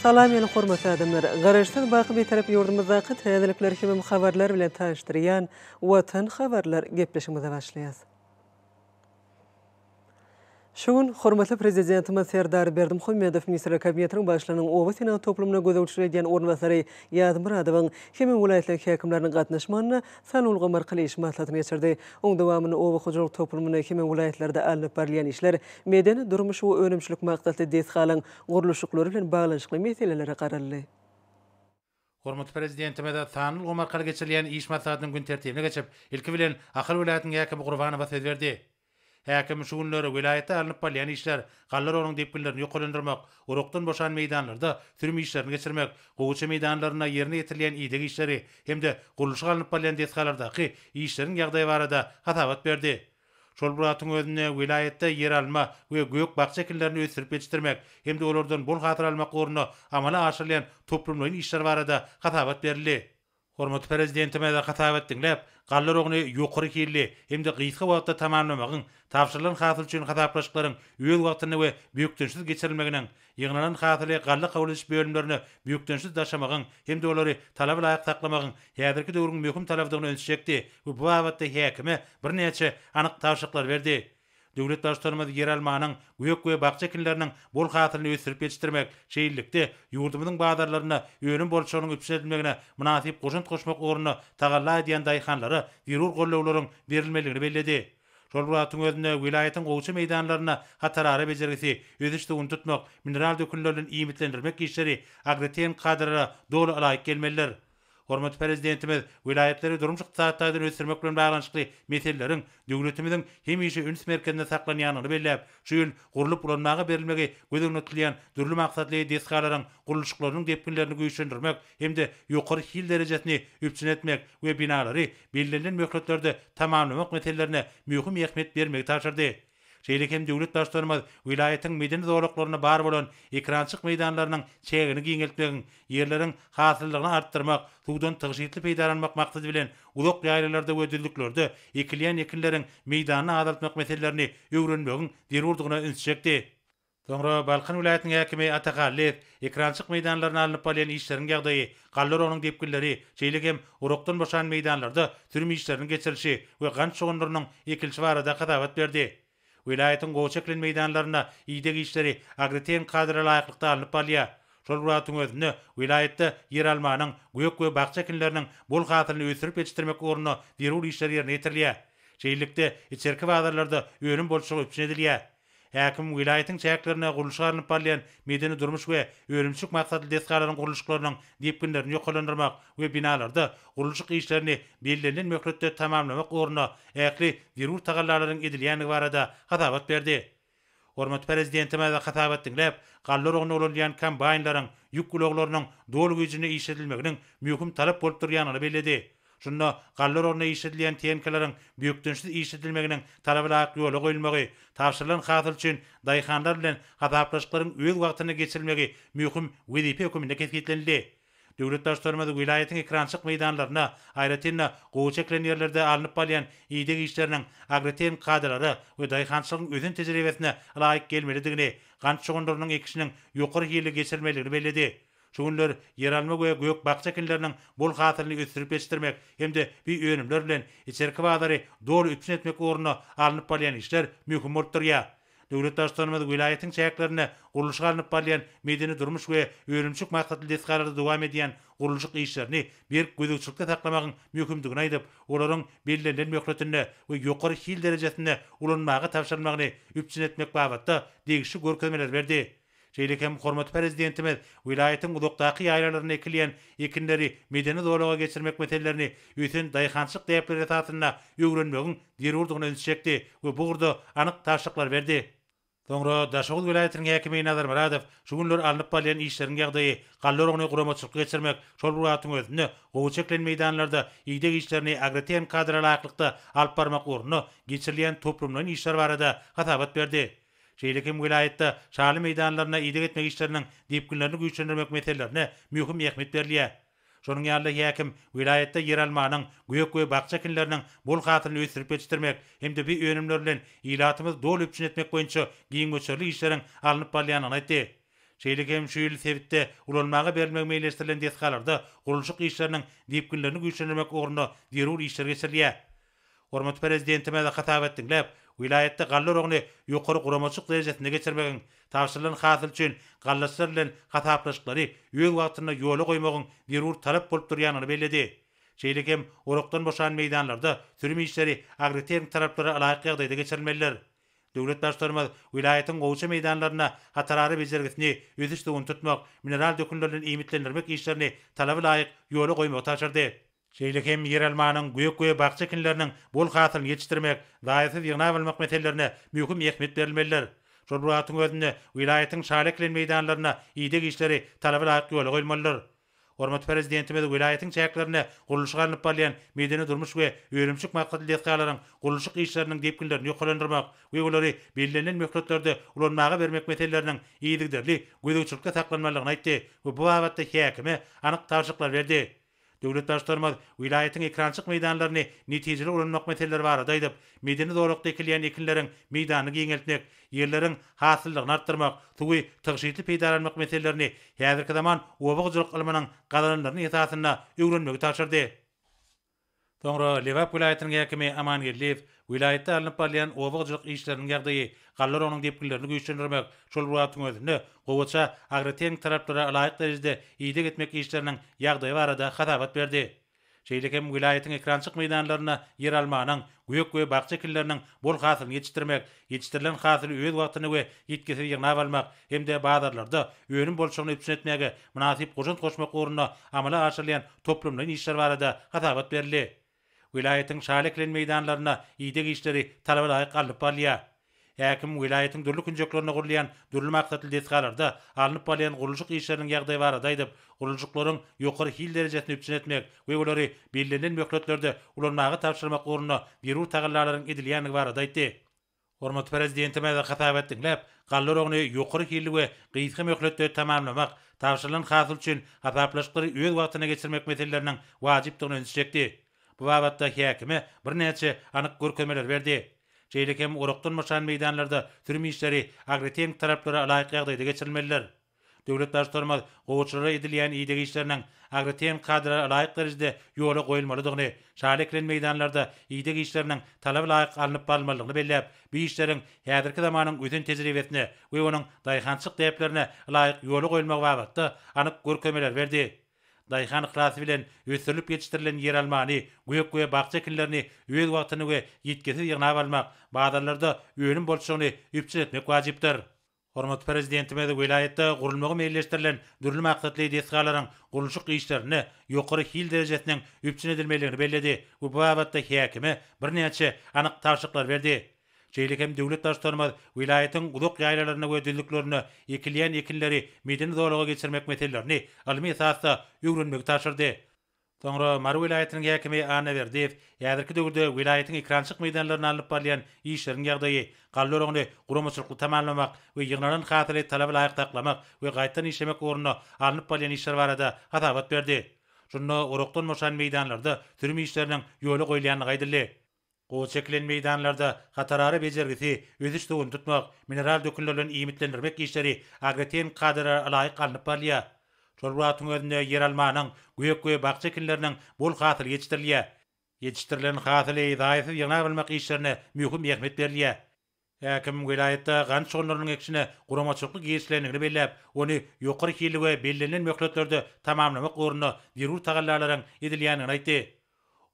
Salam meni hormatly adamlar! Garaşsyz baky Bitarap ýurdumyzdaky täzelikler hemem habarlar bilen tanyşdyrýan Watan habarlar gepleşigimize başlaýas. Şu gün hormatly Prezidentimiz Serdar Berdimuhamedow Ministrler Kabinetiniň Başlygynyň oba senagat toplumyna gözegçilik edýän orunbasary Ýaz Myradowyň hemem welaýatlaryň häkimleriniň gatnaşmagynda sanly ulgam arkaly iş maslahatyny geçirdi. Oň dowamynda oba hojalyk toplumynda hemem welaýatlarda alnyp barylýan işler, medeni, durmuş we önümçilik maksatly desgalaryň gurluşyklary bilen baglanyşykly meselelere garaldy. Hormatly Prezidentimiz sanly ulgam arkaly geçirilýän iş maslahatynyň gün tertibine geçip, ilki bilen, Ahal welaýatynyň häkimi Gurbanowa söz berdi. Häkim şu günler welaýatda alnyp barylýan işler, galla oragynyň depginlerini ýokarlandyrmak, orakdan boşan meýdanlarda sürüm işlerini geçirmek, gowaça meýdanlarynda ýerine ýetirilýän ideg işleri hem-de gurluşyk alnyp barylýan desgalardaky işleriň ýagdaýy barada hasabat berdi. Şol bir wagtyň özünde, welaýatda ýeralma we gök-bakja ekinlerini ösdürip ýetişdirmek hem-de olardan bol hasyl almak ugrunda amala aşyrylýan toplumlaýyn işler barada hasabat berildi. Hormatly Prezidentimiz hasabat diňläp, galla oragyny ýokary hilli hem-de gysga wagtda tamamlamagyň, tabşyrylan hasyl üçin hasaplaşyklaryň öz wagtynda we bökdençsiz geçirilmeginiň, Ýygnalan hasyly galla kabul ediş bölümlerine bökdençsiz daşamagyň hem-de olary talaba laýyk saklamagyň häzirki döwrüň möhüm talabydygyna ünsi çekdi we bu babatda häkime birnäçe anyk tabşyryklary berdi. Döwlet Baştutanymyz ýeralmanyň, gök we bakja ekinleriniň bol hasylyny ösdürip ýetişdirmek, şeýlelikde, ýurdumyzyň bazarlarynda önüm bolçulygynyň üpjün edilmegine mynasyp goşant goşmak ugrunda tagalla edýän daýhanlara zerur gollawlaryň berilmelidigini belledi. Şol bir wagtyň özünde, welaýatyň gowaça meýdanlarynda hatarara bejergisi, ösüş suwuny tutmak, mineral dökünler bilen iýmitlendirmek işleri agrotehniki kadalara doly ylaýyk gelmelidir. Hormatly Prezidentimiz welaýatlary durmuş-ykdysady taýdan ösdürmek bilen baglanyşykly meseleleriň döwletimiziň hemişe üns merkezinde saklanýandygyny belläp, şu ýyl gurlup ulanmaga berilmegi göz öňünde tutulýan dürli maksatly desgalaryň gurluşyklarynyň depginlerini güýçlendirmek hem-de ýokary hil derejesini üpjün etmek we binalary bellenilen möhletlerde tamamlamak meselelerine möhüm ähmiýet bermegi tabşyrdy. Şeýle hem döwlet Baştutanymyz welaýatyň medeni zolaklarynda bar bolan ekerançylyk meýdanlarynyň çägini giňeltmegiň, ýerleriň hasyllylygyny artdyrmak, suwdan tygşytly peýdalanmak maksady bilen uzak ýaýlalarda we düzlüklerde ekilýän ekinleriň meýdanyny azaltmak meselelerini öwrenmegiň zerurdygyna ünsi çekdi. Soňra Balkan welaýatynyň häkimi Ata Hallyýew ekerançylyk meýdanlarynda alnyp barylýan işleriň ýagdaýy, galla oragynyň depginleri, şeýle hem orakdan boşan meýdanlarda sürüm işleriniň geçirilişi we gant şugundyrynyň ekilişi barada hasabat berdi. Welaýatyň gowaça ekilen meýdanlarynda ideg işleri agrotehniki kadalara laýyklykda alnyp barylýar. Şol bir wagtyň özünde, welaýatda ýeralmanyň, gök we bakja ekinleriniň bol hasylyny ösdürip ýetişdirmek ugrunda zerur işler ýerine ýetirilýär. Şeýlelikde, içerki bazarlarda önüm bolçulygy üpjün edilýär. Häkim welaýatyň çäklerinde gurluşyk alnyp barylýan medeni-durmuş we önümçilik maksatly desgalaryň gurluşyklarynyň depginlerini ýokarlandyrmak we binalarda gurluşyk işlerini bellenilen möhletde tamamlamak ugrunda ähli zerur tagallalaryň edilýändigi barada hasabat berdi. Hormatly Prezidentimiz hasabat diňläp, galla oragynda ulanylýan kombaýnlaryň, ýük ulaglarynyň doly güýjünde işledilmeginiň möhüm talap bolup durýandygyny belledi. Şunda galla oragynda işledilýän tehnikalaryň bökdençsiz işledilmeginiň talaba laýyk ýola goýulmagy, tabşyrylan hasyl üçin daýhanlar bilen hasaplaşyklaryň öz wagtynda geçirilmegi möhüm wezipe hökmünde kesgitlenildi. Döwlet Baştutanymyz welaýatyň ekerançylyk meýdanlarynda, aýratyn-da, gowaça ekilen ýerlerde alnyp barylýan ideg işleriniň agrotehniki kadalara we daýhançylygyň ösen tejribesine laýyk gelmelidigini, gant şugundyrynyň ekişiniň ýokary hilli geçirilmelidigini belledi. Şu günler ýeralma we gök-bakja ekinleriniň bol hasylyny ösdürip ýetişdirmek hem-de bu önümler bilen içerki bazary doly üpjün etmek ugrunda alnyp barylýan işler möhüm bolup durýar. Döwlet Baştutanymyz welaýatyň çäklerinde gurluşyk alnyp barylýan medeni-durmuş we önümçilik maksatly desgalarda dowam edýän gurluşyk işlerini berk gözegçilikde saklamagyň möhümdigini aýdyp, olaryň bellenilen möhletinde we ýokary hil derejesinde ulanmaga tabşyrylmagyny üpjün etmek babatda degişli görkezmeleri berdi. Şeýle hem hormatly Prezidentimiz welaýatyň uzakdaky ýaýlalarynda ekilýän ekinleri medeni zolaga geçirmek meselelerini ösen daýhançylyk däpleri esasynda öwrenmegiň zerurdygyna ünsi çekdi we bu ugurda anyk tabşyryklary berdi. Soňra Daşoguz welaýatynyň häkimi Nazar Myradow şu günler alnyp barylýan işleriň ýagdaýy, galla oragyny guramaçylykly geçirmek, şol bir wagtyň özünde gowaça ekilen meýdanlarda ideg işlerini agrotehniki kadalara laýyklykda alyp barmak ugrunda geçirilýän toplumlaýyn işler barada hasabat berdi. Şeýle hem welaýatda şaly meýdanlaryna ideg etmek işleriniň depginlerini güýçlendirmek meselelerine möhüm ähmiýet berilýär. Şonuň ýaly-da häkim welaýatda ýeralmanyň, gök we bakja ekinleriniň bol hasylyny ösdürip ýetişdirmek hem-de bu önümler bilen ilatymyzy doly üpjün etmek boýunça giň möçberli işleriň alnyp barylýandygyny aýtdy. Şeýle hem şu ýyl sebitde ulanmaga berilmegi meýilleşdirilen desgalarda gurluşyk işleriniň depginlerini güýçlendirmek ugrunda zerur işler geçirilýär. Hormatly Prezidentimiz hasabat diňläp, welaýatda galla oragyny ýokary guramaçylyk derejesinde geçirmegiň, tabşyrylan hasyl üçin gallaçylar bilen hasaplaşyklary öz wagtynda ýola goýmagyň zerur talap bolup durýandygyny belledi. Şeýle hem orakdan boşan meýdanlarda sürüm işleri agrotehniki talaplara laýyk ýagdaýda geçirilmelidir. Döwlet Baştutanymyz welaýatyň gowaça meýdanlarynda hatarara bejergisini, ösüş suwuny tutmak, mineral dökünler bilen iýmitlendirmek işlerini talaba laýyk ýola goýmagy tabşyrdy. Şeýle hem ýeralmanyň, gök we bakja ekinleriniň bol hasylyny ýetişdirmek, zaýasyz ýygnap almak meselelerine möhüm ähmiýet berilmelidir. Şol bir wagtyň özünde, welaýatyň şaly ekilen meýdanlarynda ideg işleri talaba laýyk ýola goýulmalydyr. Hormatly Prezidentimiz welaýatyň çäklerinde gurluşygy alnyp barylýan medeni-durmuş we önümçilik maksatly desgalaryň gurluşyk işleriniň depginlerini ýokarlandyrmak we olary bellenilen möhletlerde ulanmaga bermek meseleleriniň yzygiderli gözegçilikde saklanmalydygyny aýtdy we bu babatda häkime anyk tabşyryklary berdi. Döwlet Baştutanymyz welaýatyň ekerançylyk meýdanlaryny netijeli ulanmak meseleleri barada aýdyp, medeni zolakda ekilýän ekinleriň meýdanyny giňeltmek, ýerleriň hasyllylygyny artdyrmak, suwy tygşytly peýdalanmak meselelerini häzirki zaman oba hojalyk ylmynyň gazananlarynyň esasynda öwrenmegi tabşyrdy. Soňra Lebap welaýatynyň häkimi Aman Geldiýew welaýatda alnyp barylýan oba hojalyk işleriniň ýagdaýy, galla oragynyň depginlerini güýçlendirmek, şol bir wagtyň özünde gowaça agrotehniki talaplara laýyk derejede ideg etmek işleriniň ýagdaýy barada hasabat berdi. Şeýle hem welaýatyň ekerançylyk meýdanlarynda ýeralmanyň, gök we bakja ekinleriniň bol hasylyny ýetişdirmek, ýetişdirilen hasyly öz wagtynda we ýitgisiz ýygnap almak hem-de bazarlarda önüm bolçulygyny üpjün etmäge mynasyp goşant goşmak ugrunda amala aşyrylýan toplumlaýyn işler barada hasabat berildi. Welaýatyň şaly ekilen meýdanlarynda ideg işleri talaba laýyk alnyp barylýar. Häkim welaýatyň dürli künjeklerinde gurulýan dürli maksatly desgalarda alnyp barylýan gurluşyk işleriniň ýagdaýy barada aýdyp, gurluşyklaryň ýokary hil derejesini üpjün etmek we olary bellenilen möhletlerde ulanmaga tabşyrmak ugrunda zerur tagallalaryň edilýändigi barada aýtdy. Hormatly Prezidentimiz hasabat diňläp, galla oragyny ýokary hilli we gysga möhletde tamamlamak, tabşyrylan hasyl üçin hasaplaşyklary öz wagtynda geçirmek meseleleriniň wajypdygyna ünsi çekdi. Bu babatda häkime birnäçe anyk görkezmeleri berdi. Şeýle hem orakdan boşan meýdanlarda sürüm işleri agrotehniki talaplara laýyk ýagdaýda geçirilmelidir. Döwlet Baştutanymyz gowaçalara edilýän ideg işleriniň agrotehniki kadalara laýyk derejede ýola goýulmalydygyny, şaly ekilen meýdanlarda ideg işleriniň talaba laýyk alnyp barylmalydygyny belläp, bu işleriň häzirki zamanyň ösen tejribesine we onuň daýhançylyk däplerine laýyk ýola goýulmagy babatda anyk görkezmeleri berdi. Daýhan yhlasy bilen ösdürilip ýetişdirilen ýeralmany, gök we bakja ekinlerini öz wagtynda we ýitgisiz ýygnap almak, bazarlarda önüm bolçulygyny üpjün etmek wajypdyr. Hormatly Prezidentimiz welaýatda gurulmagy meýilleşdirilen dürli maksatly desgalaryň gurluşyk işlerinde ýokary hil derejesiniň üpjün edilmelidigini belledi we bu babatda häkime birnäçe anyk tabşyryklary berdi. Şeýle hem döwlet Baştutanymyz welaýatyň uzak ýaýlalarynda we düzlüklerinde ekilýän ekinleri medeni zolaga geçirmek meselelerini ylmy esasda öwrenmegi tabşyrdy. Soňra Mary welaýatynyň häkimi Anna Berdiýew häzirki döwürde welaýatyň ekerançylyk meýdanlarynda alnyp barylýan işleriň ýagdaýy, galla oragyny guramaçylykly tamamlamak we ýygnalan hasyly talaba laýyk saklamak we gaýtadan işlemek ugrunda alnyp barylýan işler barada hasabat berdi. Şunda orakdan boşan meýdanlarda sürüm işleriniň ýola goýulýandygy aýdyldy. Gowy çekilen meýdanlarda hatarara bejergisi, ösüş suwuny tutmak, mineral dökünler bilen iýmitlendirmek işleri agrotehniki kadalara laýyk alnyp barylýar. Şol bir wagtyň özünde ýeralmanyň, gök we bakja ekinleriniň bol hasyly ýetişdirilýär. Ýetişdirilen hasyly zaýasyz ýygnap almak işlerine möhüm ähmiýet berilýär. Häkim welaýatda gant çoganlarynyň ekişine guramaçylykly girişilendigini belläp, ony ýokary hilli we bellenilen möhletlerde tamamlamak ugrunda zerur tagallalaryň edilýändigini aýtdy.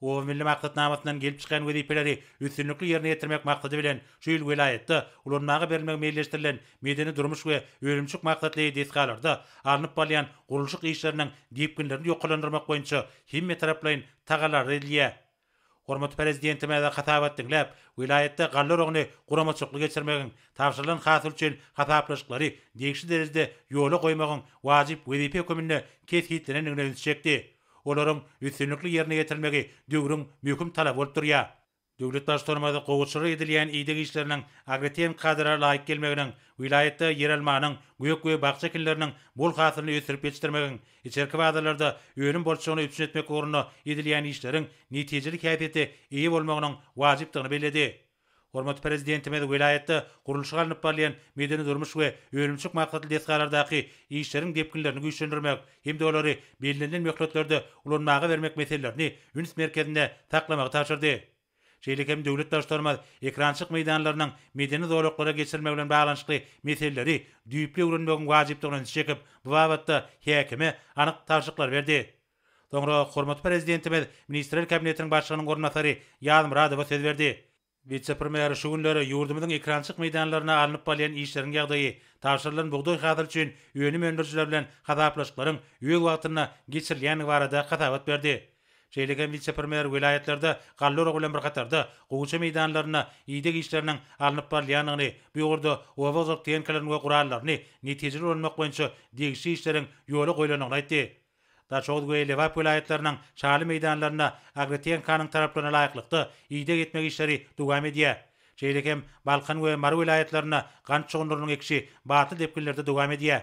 Oba milli maksatnamasyndan gelip çykýan wezipeleri üstünlikli ýerine ýetirmek maksady bilen, şu ýyl welaýatda ulanmaga berilmegi meýilleşdirilen medeni-durmuş we önümçilik maksatly desgalarda alnyp barylýan gurluşyk işleriniň depginlerini ýokarlandyrmak boýunça hemmetaraplaýyn tagallalar edilýär. Hormatly Prezidentimiz hasabat diňläp, welaýatda galla oragyny guramaçylykly geçirmegiň, tabşyrylan hasyl üçin hasaplaşyklary degişli derejede ýola goýmagyň wajyp wezipe höküminde kesgitlenendigine ünsi çekdi. Olaryň üstünlikli ýerine ýetirilmegi döwrüň möhüm talaby bolup durýar. Döwlet Baştutanymyz gowaçalara edilýän ideg işleriniň agrotehniki kadalara laýyk gelmeginiň, welaýatda ýeralmanyň, gök we bakja ekinleriniň bol hasylyny ösdürip ýetişdirmegiň, içerki bazarlarda önüm bolçulygyny üpjün etmek ugrunda edilýän işleriň netijeli häsiýete eýe bolmagynyň wajypdygyny belledi. Hormatly Prezidentimiz welaýatda gurluşygy alnyp barylýan medeni-durmuş we önümçilik maksatly desgalardaky işleriň depginlerini güýçlendirmek hem-de olary bellenilen möhletlerde ulanmaga bermek meselelerini üns merkezinde saklamagy tabşyrdy. Şeýle hem döwlet Baştutanymyz ekrançylyk meýdanlarynyň medeni zolaklara geçirilmegi bilen baglanyşykly meseleleri düýpli öwrenmegiň wajypdygyna ünsi çekip, bu babatda häkime anyk tabşyryklary berdi. Soňra hormatly Prezidentimiz Ministrler Kabinetiniň Başlygynyň orunbasary Ýazmyradowa söz berdi. Wise-premýer şu günler ýurdumyzyň ekrançylyk meýdanlarynda alnyp barylýan işleriň ýagdaýy, tabşyrylan bugdaý hasyly üçin önüm öndürijiler bilen hasaplaşyklaryň öz wagtynda geçirilýändigi barada hasabat berdi. Şeýle hem wise-premýer welaýatlarda galla oragy bilen bir hatarda, gowaça meýdanlarynda ideg işleriniň alnyp barylýandygyny, bu ugurda oba hojalyk tehnikalaryny we gurallaryny netijeli ulanmak boýunça degişli işleriň ýola goýlandygyny aýtdy. Daşoguz we Lebap welaýatlarynyň şaly meýdanlarynda agrotehnikanyň talaplaryna laýyklykda ideg etmek işleri dowam edýär. Şeýle hem Balkan we Mary welaýatlarynda gant şugundyrynyň ekişi batly depginlerde dowam edýär.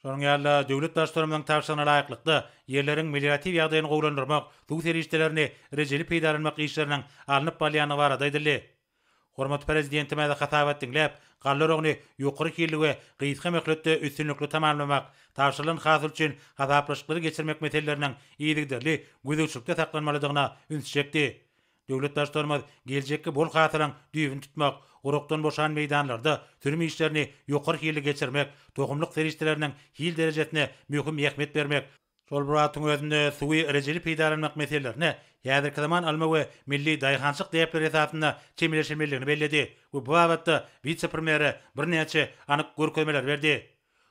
Şonuň ýaly-da, döwlet Baştutanymyzyň tabşyrygyna laýyklykda, ýerleriň melioratiw ýagdaýyny gowulandyrmak, suw serişdelerini rejeli peýdalanmak işleriniň alnyp barylýandygy barada aýdyldy. Hormatly Prezidentimiz hasabat diňläp, galla oragyny ýokary hilli we gysga möhletde üstünlikli tamamlamak, tabşyrylan hasyl üçin hasaplaşyklary geçirmek meseleleriniň yzygiderli gözegçilikde saklanmalydygyna ünsi çekdi. Döwlet Baştutanymyz geljekki bol hasylyň düýbüni tutmak, orakdan boşan meýdanlarda sürüm işlerini ýokary hilli geçirmek, tohumlyk serişdeleriniň hil derejesine möhüm ähmiýet bermek, Şol bir wagtyň özünde suwy rejeli peýdalanmak meselelerine häzirki zaman ylmy we milli daýhançylyk däpleri esasynda çemeleşilmelidigini belledi we bu babatda wise-premýere birnäçe anyk görkezmeleri berdi.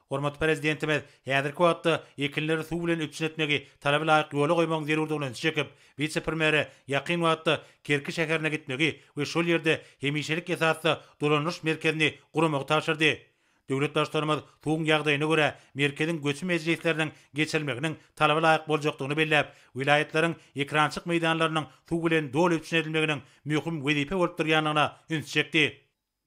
Hormatly Prezidentimiz häzirki wagtda ekinleri suw bilen üpjün etmegi talaba laýyk ýola goýmagyň zerurdygyna ünsi çekip, wise-premýere ýakyn wagtda Kerki şäherine gitmegi we şol ýerde hemişelik esasda dolandyryş merkezini guramagy tabşyrdy. Döwlet Baştutanymyz suwuň ýagdaýyna görä merkeziň göçüm mejlisleriniň geçirilmeginiň talaba laýyk boljakdygyny belläp, welaýatlaryň ekrançyk meýdanlarynyň suw bilen doly üpjün edilmeginiň möhüm wezipe bolup durýandygyna ünsi çekdi.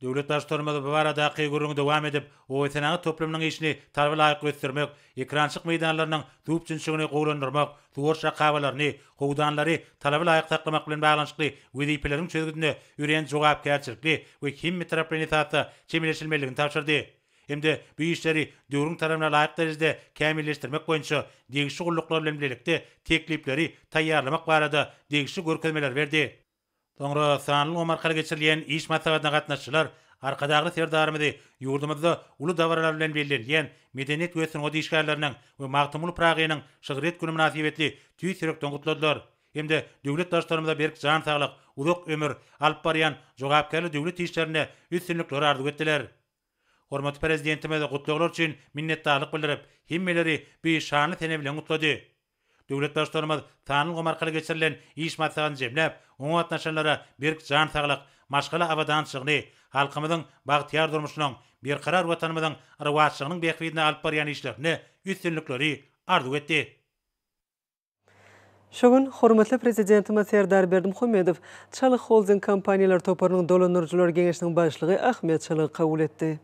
Döwlet Baştutanymyz bu baradaky gürrüňi dowam edip, obasenagat toplumynyň işini talaba laýyk ösdürmek, ekrançyk meýdanlarynyň suw üpjünçiligini gowulandyrmak, suwaryş akabalaryny, howdanlary talaba laýyk saklamak bilen baglanyşykly wezipeleriň çözgüdine örän jogapkärçilikli we hemmetaraplaýyn esasda çemeleşilmelidigini tabşyrdy hem-de bu işleri döwrüň talabyna laýyk derejede kämilleşdirmek boýunça degişli gulluklar bilen bilelikde teklipleri taýýarlamak barada degişli görkezmeleri berdi. Soňra sanly ulgam arkaly geçirilýän iş maslahatyna gatnaşyjylar Arkadagly Serdarymyzy ýurdumyzda uly dabaralar bilen bellenilýän Medeniýet we sungat işgärleriniň we Magtymguly Pyragynyň şygryýet güni mynasybetli tüýs ýürekden gutladylar hem-de döwlet Baştutanymyza berk jan saglyk, uzak ömür, alyp barýan jogapkärli döwlet işlerinde üstünlikleri arzuw etdiler. Hormatly Prezidentimiz gutlaglar üçin minnetdarlyk bildirip, hemmeleri bu şanly sene bilen gutlady. Döwlet Baştutanymyz sanly ulgam arkaly geçirilen iş maslahatyny jemläp, oňa gatnaşanlara berk jan saglyk, maşgala abadançylygyny, halkymyzyň bagtyýar durmuşynyň, berkarar Watanymyzyň rowaçlygynyň bähbidine alyp barýan işlerinde üstünlikleri arzuw etdi. Şu gün hormatly Prezidentimiz Serdar Berdimuhamedow Çalyk Holding kompaniýalar toparynyň dolandyryjylar geňeşiniň başlygy Ahmet Çalygy kabul etdi.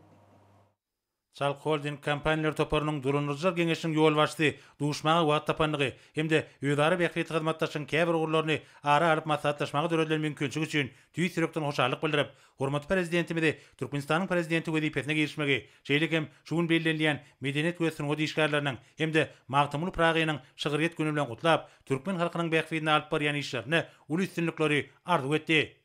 Çalyk Holding kompaniýalar toparynyň dolandyryjylar geňeşiniň ýolbaşçysy duşmaga wagt tapandygy hem-de özara bähbitli hyzmatdaşlygyň käbir ugurlaryny ara alyp maslahatlaşmaga döredilen mümkinçilik üçin tüýs ýürekden hoşallyk bildirip, hormatly Prezidentimizi Türkmenistanyň Prezidenti wezipesine girişmegi, şeýle hem şu gün bellenilýän Medeniýet we sungat işgärleriniň hem-de Magtymguly Pyragynyň şygryýet güni bilen gutlap, türkmen halkynyň bähbidine alyp barýan işlerinde uly üstünlikleri arzuw etdi.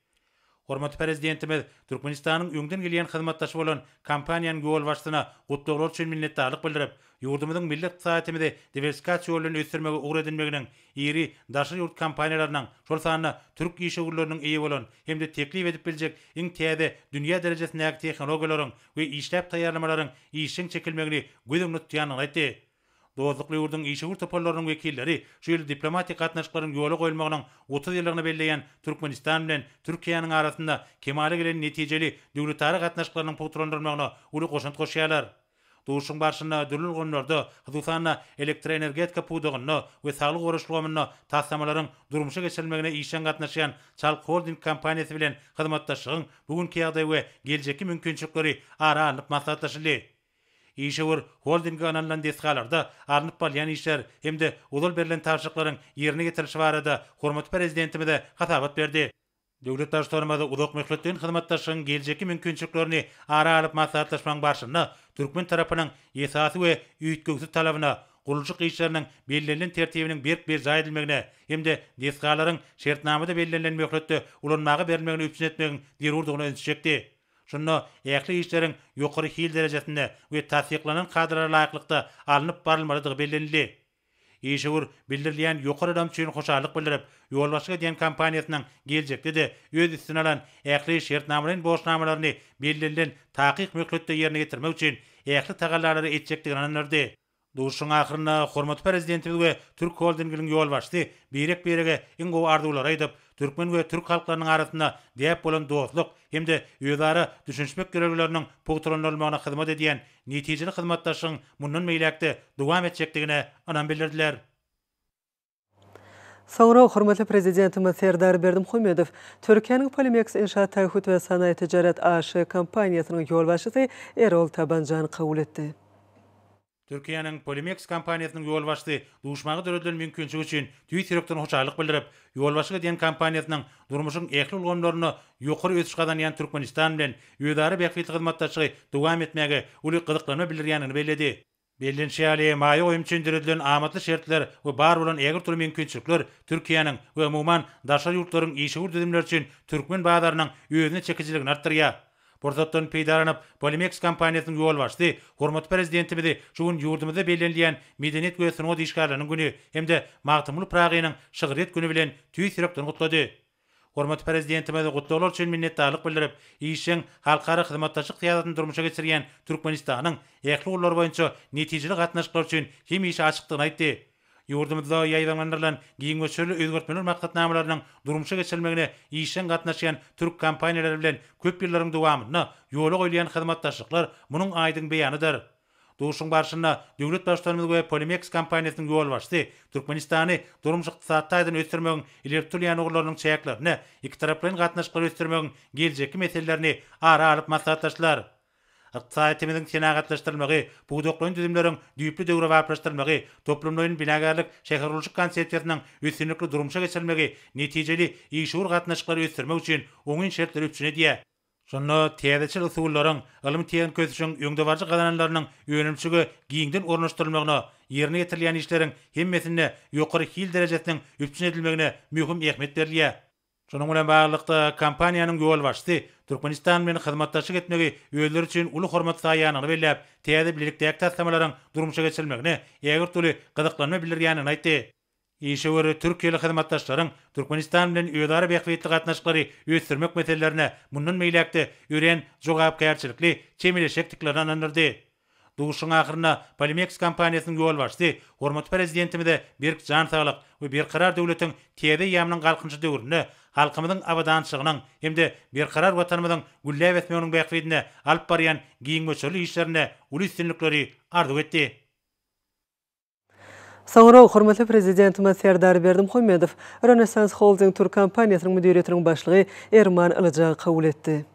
Hormatly Prezidentimiz Türkmenistanyň öňden gelýän hyzmatdaşy bolan kompaniýanyň ýolbaşçysyna gutlaglar üçin minnetdarlyk bildirip, ýurdumyzyň milli ykdysadyýetimizi diwersifikasiýa ýoly bilen ösdürmegi ugur edinmeginiň iri daşary ýurt kompaniýalarynyň, şol sanda türk işewürleriniň eýe bolan hem-de teklip edip biljek iň täze dünýä derejesindäki tehnologiýalaryň we işläp taýýarlamalaryň işjeň çekilmegini göz öňünde tutýandygyny aýtdy. Dostlukly ýurduň işewür toparlarynyň wekilleri şu ýyl diplomatik gatnaşyklaryň ýola goýulmagynyň 30 ýyllygyny belleýän Türkmenistan bilen Türkiýäniň arasynda kemala gelen netijeli döwletara gatnaşyklarynyň pugtalandyrylmagyna uly goşant goşýarlar. Duşuşygyň barşynda dürli ulgamlarda, hususan-da, elektroenergetika pudagynda we saglygy goraýyş ulgamynda taslamalaryň durmuşa geçirilmegine işjeň gatnaşýan Çalk Holding kompaniýasy bilen hyzmatdaşlygyň bu günki ýagdaýy we geljekki mümkinçilikleri ara alnyp maslahatlaşyldy. Işewür holdinge ynanylan desgalarda alnyp barylýan işler hem-de ozal berlen tabşyryklaryň ýerine ýetirilişi barada hormatly Prezidentimize hasabat berdi. Döwlet Baştutanymyz uzakmöhletleýin hyzmatdaşlygyň geljekki mümkinçiliklerini ara alyp maslahatlaşmagyň barşynda türkmen tarapynyň esasy we üýtgewsiz talabyna, gurluşyk işleriniň bellenilen tertibiniň berk berjaý edilmegine hem-de desgalaryň şertnamada bellenilen möhletde ulanmaga berilmegini üpjün etmegiň zerurdygyna ünsi çekdi. Şunda ähli işleriň ýokary hil derejesinde we tassyklanan kadalara laýyklykda alnyp barylmalydygy bellenildi. Işewür bildirilýän ýokary ynam üçin hoşallyk bildirip, ýolbaşçylyk edýän kompaniýasynyň geljekde-de öz üstüne alan ähli şertnamalaýyn borçnamalaryny bellenilen takyk möhletde ýerine ýetirmek üçin ähli tagallalary etjekdigini ynandyrdy. Duşuşygyň ahyrynda hormatly Prezidentimiz we Türk holdinginiň ýolbaşçysy birek-birege iň gowy arzuwlary aýdyp, türkmen we türk halklarynyň arasynda däp bolan dostluk hem-de özara düşünişmek ýörelgeleriniň pugtalandyrylmagyna hyzmat edýän netijeli hyzmatdaşlygyň mundan beýläk-de dowam etjekdigine ynam bildirdiler. Soňra hormatly Prezidentimiz Serdar Berdimuhamedow Türkiýäniň Polimeks Inşaat Taahhüt we Sanaýy Tijaret AŞ kompaniýasynyň ýolbaşçysy Erol Tabanjany kabul etdi. Türkiýäniň Polimeks kompaniýasynyň ýolbaşçysy duşmaga döredilen mümkinçilik üçin tüýs ýürekden hoşallyk bildirip, ýolbaşçylyk edýän kompaniýasynyň durmuşyň ähli ulgamlarynda ýokary ösüş gazanýan Türkmenistan bilen özara bähbitli hyzmatdaşlygy dowam etmäge uly gyzyklanma bildirýändigini belledi. Bellenişi ýaly, maýa goýum üçin döredilen amatly şertler we bar bolan ägirt uly mümkinçilikler Türkiýäniň we umuman, daşary ýurtlaryň işewür düzümleri üçin türkmen bazarynyň özüne çekijiligini artdyrýar. Pursatdan peýdalanyp, Polimeks kompaniýasynyň ýolbaşçysy hormatly Prezidentimizi şu gün ýurdumyzda bellenilýän Medeniýet we sungat işgärleriniň güni hem-de Magtymguly Pyragynyň şygryýet güni bilen tüýs ýürekden gutlady. Hormatly Prezidentimize gutlaglar üçin minnetdarlyk bildirip, işjeň halkara hyzmatdaşlyk syýasatyny durmuşa geçirýän Türkmenistanyň ähli ugurlar boýunça netijeli gatnaşyklar üçin hemişe açykdygyny aýtdy. Ýurdumyzda ýaýbaňlandyrylan giň möçberli özgertmeler maksatnamalarynyň durmuşa geçirilmegine işjeň gatnaşýan türk kompaniýalary bilen köp ýyllaryň dowamynda ýola goýulýan hyzmatdaşlyklar munuň aýdyň beýanydyr. Duşuşygyň barşynda döwlet Baştutanymyz we Polimeks kompaniýasynyň ýolbaşçysy Türkmenistany durmuş-ykdysady taýdan ösdürmegiň ileri tutulýan ugurlarynyň çäklerinde ikitaraplaýyn gatnaşyklary ösdürmegiň geljekki meselelerini ara alyp maslahatlaşdylar. Ykdysadyýetimiziň senagatlaşdyrylmagy, pudaklaýyn düzümleriň düýpli döwrebaplaşdyrylmagy, toplumlaýyn binagärlik şähergurluşyk konsepsiýasynyň üstünlikli durmuşa geçirilmegi netijeli işewür gatnaşyklary ösdürmek üçin oňyn şertleri üpjün edýär. Şunda täzeçil usullaryň, ylmy-tehniki ösüşiň öňdebaryjy gazananlarynyň önümçilige giňden ornaşdyrylmagyna, ýerine ýetirilýän işleriň hemmesinde ýokary hil derejesiniň üpjün edilmegine möhüm ähmiýet berilýär. Şunuň bilen baglylykda, kompaniýanyň ýolbaşçysy Türkmenistan bilen hyzmatdaşlyk etmegi özleri üçin uly hormat saýýandygyny belläp, täze bilelikdäki taslamalaryň durmuşa geçirilmegine ägirt uly gyzyklanma bildirýändigini aýtdy. Işewür türkiýeli hyzmatdaşlaryň Türkmenistan bilen özara bähbitli gatnaşyklary ösdürmek meselelerine mundan beýläk-de örän jogapkärçilikli çemeleşjekdiklerine ynandyrdy. Duşuşygyň ahyrynda Polimeks kompaniýasynyň ýolbaşçysy hormatly Prezidentimize berk jan saglyk we Berkarar döwletiň täze eýýamynyň Galkynyşy döwründe halkymyzyň abadançylygynyň hem-de berkarar Watanymyzyň gülläp ösmeginiň bähbidine alyp barýan giň möçberli işlerinde uly üstünlikleri arzuw etdi. Soňra hormatly Prezidentimiz Serdar Berdimuhamedow Rönesans Holding türk kompaniýasynyň müdiriýetiniň başlygy Erman Ylyjagy kabul etdi.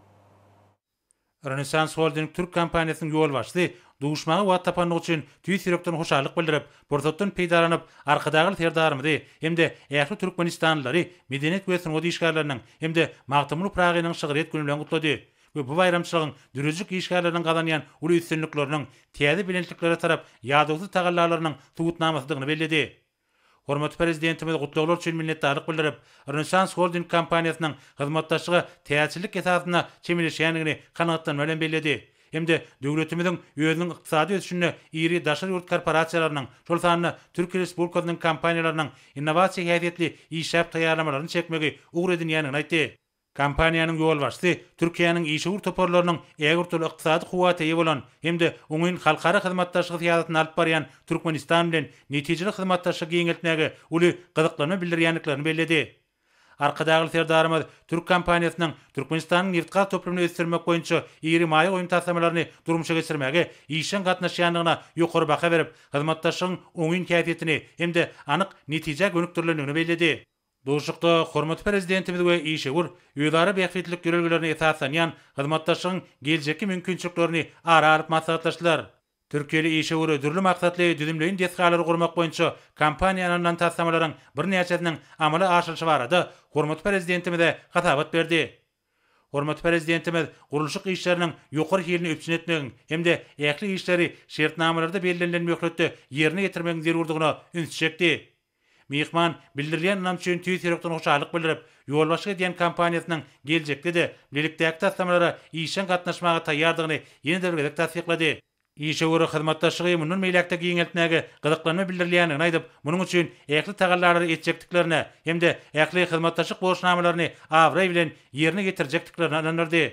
Rönesans Holding türk kompaniýasynyň ýolbaşçysy duşmaga wagt tapandygy üçin tüýs ýürekden hoşallyk bildirip, pursatdan peýdalanyp, Arkadagly Serdarymyzy hem-de ähli türkmenistanlylary Medeniýet we sungat işgärleriniň hem-de Magtymguly Pyragynyň şygryýet güni bilen gutlady. we bu baýramçylygyň döredijilik işgärleriniň gazanýan uly üstünlikleriniň, täze belentliklere tarap ýadawsyz tagallalarynyň subutnamasydygyny belledi. Hormatly Prezidentimiz gutlaglar üçin minnetdarlyk bildirip, Rönesans Holding kompaniýasynyň hyzmatdaşlyga täzeçillik esasynda çemeleşýändigini kanagatlanma bilen belledi hem-de döwletimiziň özüniň ykdysady ösüşinde iri daşary ýurt korporasiýalarynyň, şol sanda Türkiýe Respublikasynyň kompaniýalarynyň innowasiýa häsiýetli işläp taýýarlamalaryny çekmegi ugur edinýändigini aýtdy. Kompaniýanyň ýolbaşçysy Türkiýäniň işewür toparlarynyň ägirt uly ykdysady kuwwata eýe bolan hem-de oňyn halkara hyzmatdaşlygy syýasatyny alyp barýan Türkmenistan bilen netijeli hyzmatdaşlygy giňeltmäge uly gyzyklanma bildirýändiklerini belledi. Arkadagly Serdarymyz türk kompaniýasynyň Türkmenistanyň nebitgaz toplumyny ösdürmek boýunça iri maýa goýum taslamalaryny durmuşa geçirmäge işjeň gatnaşýandygyna ýokary baha berip, hyzmatdaşlygyň oňyn häsiýetini hem-de anyk netijä gönükdirilendigini belledi. Duşuşykda hormatly Prezidentimiz we işewür özara bähbitlilik ýörelgelerine esaslanýan hyzmatdaşlygyň geljekki mümkinçiliklerini ara alyp maslahatlaşdylar. Türkiýeli işewür dürli maksatly düzümleýin desgalary gurmak boýunça kompaniýa ynanylan taslamalaryň birnäçesiniň amala aşyrylyşy barada hormatly Prezidentimize hasabat berdi. Hormatly Prezidentimiz gurluşyk işleriniň ýokary hilini üpjün etmegiň hem-de ähli işleri şertnamalarda bellenilen möhletde ýerine ýetirmegiň zerurdygyna ünsi çekdi. Myhman bildirilýän ynam üçin tüýs ýürekden hoşallyk bildirip, ýolbaşçylyk edýän kompaniýasynyň geljekde-de bilelikdäki taslamalara işjeň gatnaşmaga taýýardygyny ýene-de bir gezek tassyklady. Işewür hyzmatdaşlygy mundan beýläk-de giňeltmäge gyzyklanma bildirilýändigini aýdyp, munuň üçin ähli tagallalary etjekdiklerine hem-de ähli hyzmatdaşlyk borçnamalaryny abraý bilen ýerine ýetirjekdiklerine ynandyrdy.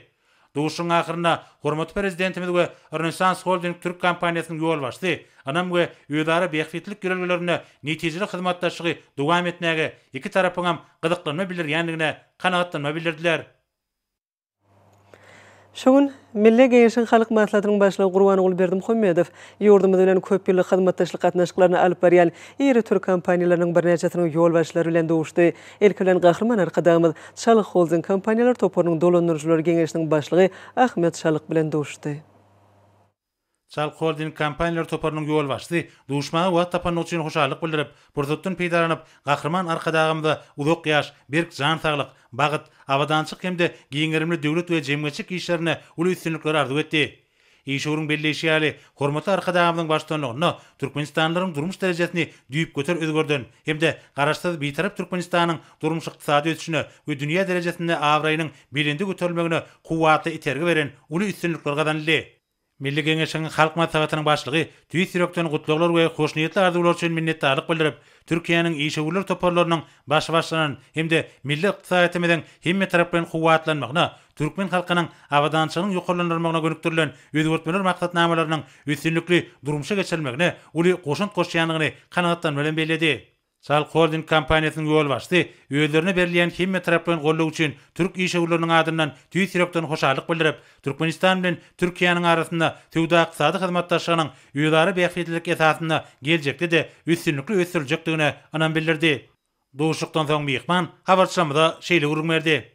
Duşuşygyň ahyrynda hormatly Prezidentimiz we Rönesans Holding türk kompaniýasynyň ýolbaşçysy ynam we özara bähbitlilik ýörelgelerinde netijeli hyzmatdaşlygy dowam etmäge iki tarapyňam gyzyklanma bildirýändigine kanagatlanma bildirdiler. Şu gün Milli Geňeşiň Halk Maslahatynyň Başlygy Gurbanguly Berdimuhamedow ýurdumyz bilen köp ýyllyk hyzmatdaşlyk gatnaşyklaryny alyp barýan iri türk kompaniýalarynyň birnäçesiniň ýolbaşçylary bilen duşuşdy. Ilki bilen Gahryman Arkadagymyz Çalyk Holding kompaniýalar toparynyň dolandyryjylar geňeşiniň başlygy Ahmet Çalyk bilen duşuşdy. Çalyk Holding kompaniýalar toparynyň ýolbaşçysy duşmaga wagt tapandygy üçin hoşallyk bildirip, pursatdan peýdalanyp, Gahryman Arkadagymyza uzak ýaş, berk jan saglyk, bagt, abadançylyk hem-de giň gerimli döwlet we jemgyýetçilik işlerinde uly üstünlikleri arzuw etdi. Işewüriň belleýşi ýaly, hormatly Arkadagymyzyň baştutanlygynda türkmenistanlylaryň durmuş derejesini düýpgöter özgerden hem-de Garaşsyz, Bitarap Türkmenistanyň durmuş-ykdysady ösüşine we dünýä derejesinde abraýynyň belende göterilmegine kuwwatly itergi beren uly üstünlikler gazanyldy. Milli Geňeşiň Halk Maslahatynyň Başlygy tüýs ýürekden gutlaglar we hoşniýetli arzuwlar üçin minnetdarlyk bildirip, Türkiýäniň işewürler toparlarynyň başy başlanan hem-de milli ykdysadyýetimiziň hemmetaraplaýyn kuwwatlanmagyna, türkmen halkynyň abadançylygynyň ýokarlandyrylmagyna gönükdirilen özgertmeler maksatnamalarynyň üstünlikli durmuşa geçirilmegine uly goşant goşýandygyny kanagatlanma bilen belledi. Çalk Holding kompaniýasynyň ýolbaşçysy özlerine berilýän hemmetaraplaýyn goldaw üçin türk işewürleriniň adyndan tüýs ýürekden hoşallyk bildirip, Türkmenistan bilen Türkiýäniň arasynda söwda-ykdysady hyzmatdaşlygynyň özara bähbitlilik esasynda geljekde-de üstünlikli ösdüriljekdigine ynam bildirdi. Duşuşykdan soň myhman habarçymyza şeýle gürrüň berdi.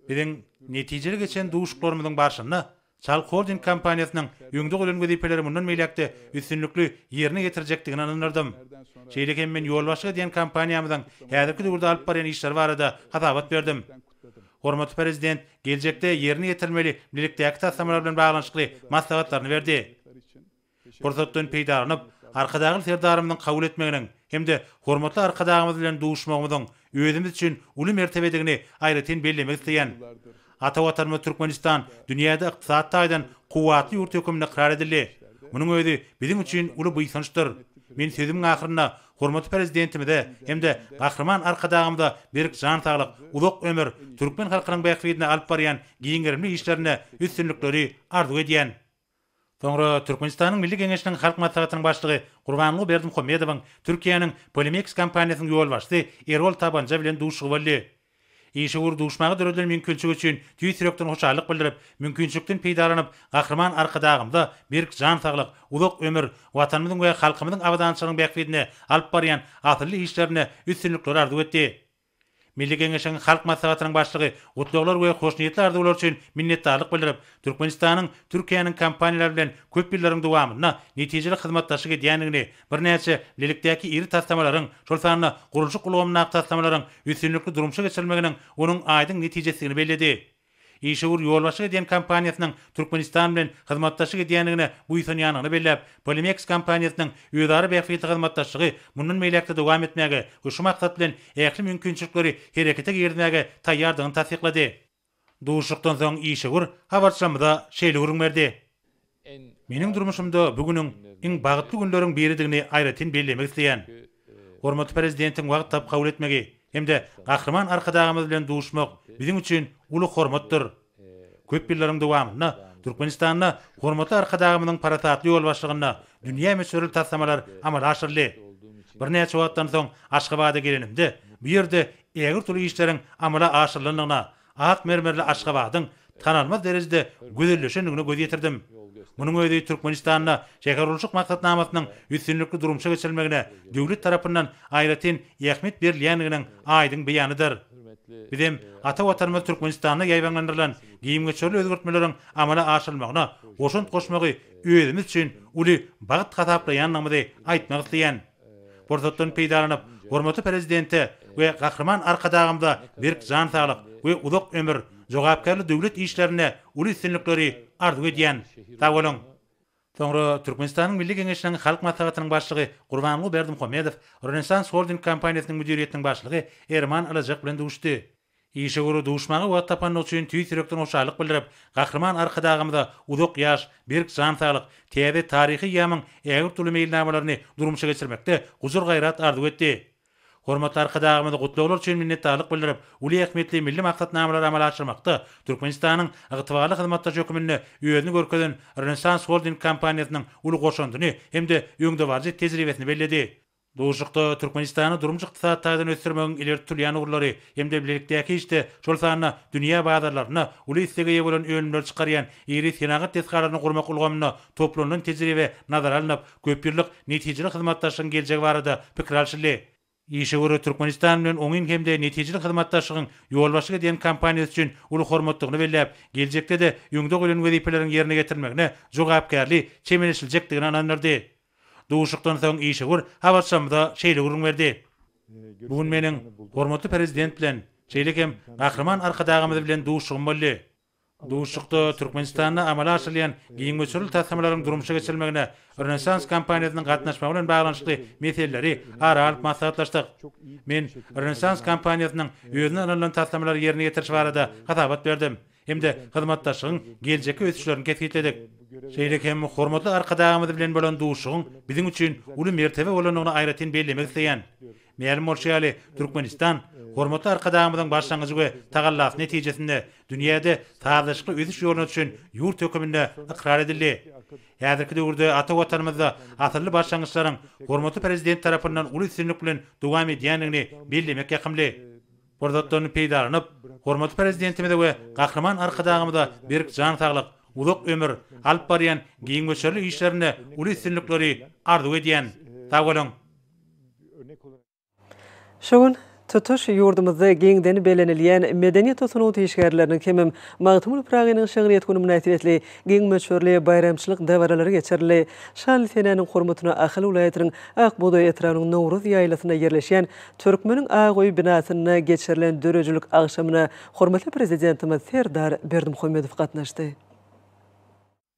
Biziň netijeli geçen duşuşyklarymyzyň barşynda Çalk Holding kompaniýasynyň öňde goýlan wezipeleri mundan beýläk-de üstünlikli ýerine ýetirjekdigine ynandyrdym. Şeýle hem men ýolbaşçylyk edýän kompaniýamyzyň häzirki döwürde alyp barýan işleri barada hasabat berdim. Hormatly Prezident geljekde ýerine ýetirilmeli bilelikdäki taslamalar bilen baglanyşykly maslahatlaryny berdi. Pursatdan peýdalanyp, Arkadagly Serdarymyzyň kabul etmeginiň hem-de hormatly Arkadagymyz bilen duşmagymyzyň özümiz üçin uly mertebedigini aýratyn bellemek isleýän. Ata Watanymyz Türkmenistan dünýäde ykdysady taýdan kuwwatly ýurt hökmünde ykrar edildi. Munuň özi biziň üçin uly buýsançdyr. Men sözümiň ahyrynda hormatly Prezidentimize hem-de Gahryman Arkadagymyza berk jan saglyk, uzak ömür, türkmen halkynyň bähbidine alyp barýan giň gerimli işlerinde üstünlikleri arzuw edýän. Soňra Türkmenistanyň Milli Geňeşiniň Halk Maslahatynyň Başlygy Gurbanguly Berdimuhamedowyň Türkiýäniň Polimeks kompaniýasynyň ýolbaşçysy Erol Tabanja bilen duşuşygy boldy. Işewür duşmaga döredilen mümkinçilik üçin tüýs ýürekden hoşallyk bildirip, mümkinçilikden peýdalanyp, Gahryman Arkadagymyza berk jan saglyk, uzak ömür, Watanymyzyň we halkymyzyň abadançylygynyň bähbidine alyp barýan asylly işlerinde üstünlikleri arzuw etdi. Milli Geňeşiň Halk Maslahatynyň Başlygy gutlaglar we hoşniýetli arzuwlar üçin minnetdarlyk bildirip, Türkmenistanyň Türkiýäniň kompaniýalary bilen köp ýyllaryň dowamynda netijeli hyzmatdaşlyk edýändigini, birnäçe bilelikdäki iri taslamalaryň, şol sanda gurluşyk ulgamyndaky taslamalaryň üstünlikli durmuşa geçirilmeginiň onuň aýdyň netijesidigini belledi. Işewür ýolbaşçylyk edýän kompaniýasynyň Türkmenistan bilen hyzmatdaşlyk edýändigine buýsanýandygyny belläp, Polimex kompaniýasynyň özara bähbitli hyzmatdaşlygy mundan beýläk-de dowam etmäge we şu maksat bilen ähli mümkinçilikleri herekete girizmäge taýýardygyny tassyklady. Duşuşykdan soň işewür habarçymyza şeýle gürrüň berdi. Meniň durmuşymda bu günüň iň bagtly günleriň biridigini aýratyn bellemek isleýän. Hormatly Prezidentiň wagt tapyp kabul etmegi hem-de Gahryman Arkadagymyz bilen duşmak biziň üçin uly hormatdyr. Köp ýyllaryň dowamynda Türkmenistanda hormatly Arkadagymyzyň parasatly ýolbaşçylygynda dünýä möçberli taslamalar amala aşyryldy. Birnäçe wagtdan soň Aşgabada gelenimde, bu ýerde ägirt uly işleriň amala aşyrylandygyna, ak mermerli Aşgabadyň tanalmaz derejede gözelleşendigine göz ýetirdim. Munuň özi Türkmenistanda şähergurluşyk maksatnamasynyň üstünlikli durmuşa geçirilmegine döwlet tarapyndan aýratyn ähmiýet berilýändiginiň aýdyň beýanydyr. Bizem ata Watanymyz Türkmenistanda ýaýbaňlandyrylan giň möçberli özgertmeleriň amala aşyrylmagyna goşant goşmagy özümiz üçin uly bagt hasaplaýandygymyzy aýtmak isleýän. Pursatdan peýdalanyp, hormatly Prezidente we Gahryman Arkadagymyza berk jan saglyk we uzak ömür, jogapkärli döwlet işlerinde uly üstünlikleri arzuw edýän. Sag boluň! Soňra Türkmenistanyň Milli Geňeşiniň Halk Maslahatynyň Başlygy Gurbanguly Berdimuhamedow Rönesans Holding kompaniýasynyň müdiriýetiniň başlygy Erman Ylyjak bilen duşdy. Işewür duşmaga wagt tapandygy üçin tüýs ýürekden hoşallyk bildirip, Gahryman Arkadagymyza uzak ýaş, berk jan saglyk, täze taryhy eýýamyň ägirt uly meýilnamalaryny durmuşa geçirmekde gujur-gaýrat arzuw etdi. Hormatly Arkadagymyza gutlaglar üçin minnetdarlyk bildirip, uly ähmiýetli milli maksatnamalary amala aşyrmakda Türkmenistanyň ygtybarly hyzmatdaşy hökmünde özüni görkezen Rönesans Holding kompaniýasynyň uly goşandyny hem-de öňdebaryjy tejribesini belledi. Duşuşykda Türkmenistany durmuş-ykdysady taýdan ösdürmegiň ileri tutulýan ugurlary hem-de bilelikdäki işde, şol sanda dünýä bazarlarynda uly islege eýe bolan önümleri çykarýan iri senagat desgalaryny gurmak ulgamynda toplanylan tejribe nazara alnyp, köpýyllyk netijeli hyzmatdaşlygyň geljegi barada pikir alşyldy. Işewür Türkmenistan bilen oňyn hem-de netijeli hyzmatdaşlygyň ýolbaşçylyk edýän kompaniýasy üçin uly hormatdygyny belläp, geljekde-de öňde goýlan wezipeleriň ýerine ýetirilmegine jogapkärli çemeleşiljekdigine ynandyrdy. Duşuşykdan soň işewür habarçymyza şeýle gürrüň berdi. Bu gün meniň hormatly Prezident bilen, şeýle hem Gahryman Arkadagymyz bilen duşuşygym boldy. Duşuşykda Türkmenistanda amala aşyrylýan giň möçberli taslamalaryň durmuşa geçirilmegine Rönesans kompaniýasynyň gatnaşmagy bilen baglanyşykly meseleleri ara alyp maslahatlaşdyk. Men Rönesans kompaniýasynyň özüne ynanylan taslamalary ýerine ýetirişi barada hasabat berdim. hem-de hyzmatdaşlygyň geljekki ösüşlerini kesgitledik. Şeýle hem hormatly Arkadagymyz bilen bolan duşuşygyň biziň üçin uly mertebe bolandygyny aýratyn bellemek isleýän. Mälim bolşy ýaly, Türkmenistan hormatly Arkadagymyzyň başlangyjy we tagallasy netijesinde dünýäde sazlaşykly ösüş ýoluna düşen ýurt höküminde ykrar edildi. Häzirki döwürde ata Watanymyzda asylly başlangyçlaryň hormatly Prezident tarapyndan uly üstünlik bilen dowam edýändigini bellemek ýakymly. Pursatdan peýdalanyp, hormatly Prezidentimize we Gahryman Arkadagymyza berk jan saglyk, uzak ömür, alyp barýan giň möçberli işlerinde uly üstünlikleri arzuw edýän. Sag boluň! Şu gün tutuş ýurdumyzda giňden bellenilýän Medeniýet we sungat işgärleriniň hemem Magtymguly Pyragynyň şygryýet güni mynasybetli giň möçberli baýramçylyk dabaralary geçirildi. Şanly senäniň hormatyna Ahal welaýatynyň Ak bugdaý etrabynyň Nowruz ýaýlasynda ýerleşýän Türkmeniň ak öýi binasynda geçirilen döredijilik agşamyna hormatly Prezidentimiz Serdar Berdimuhamedow gatnaşdy.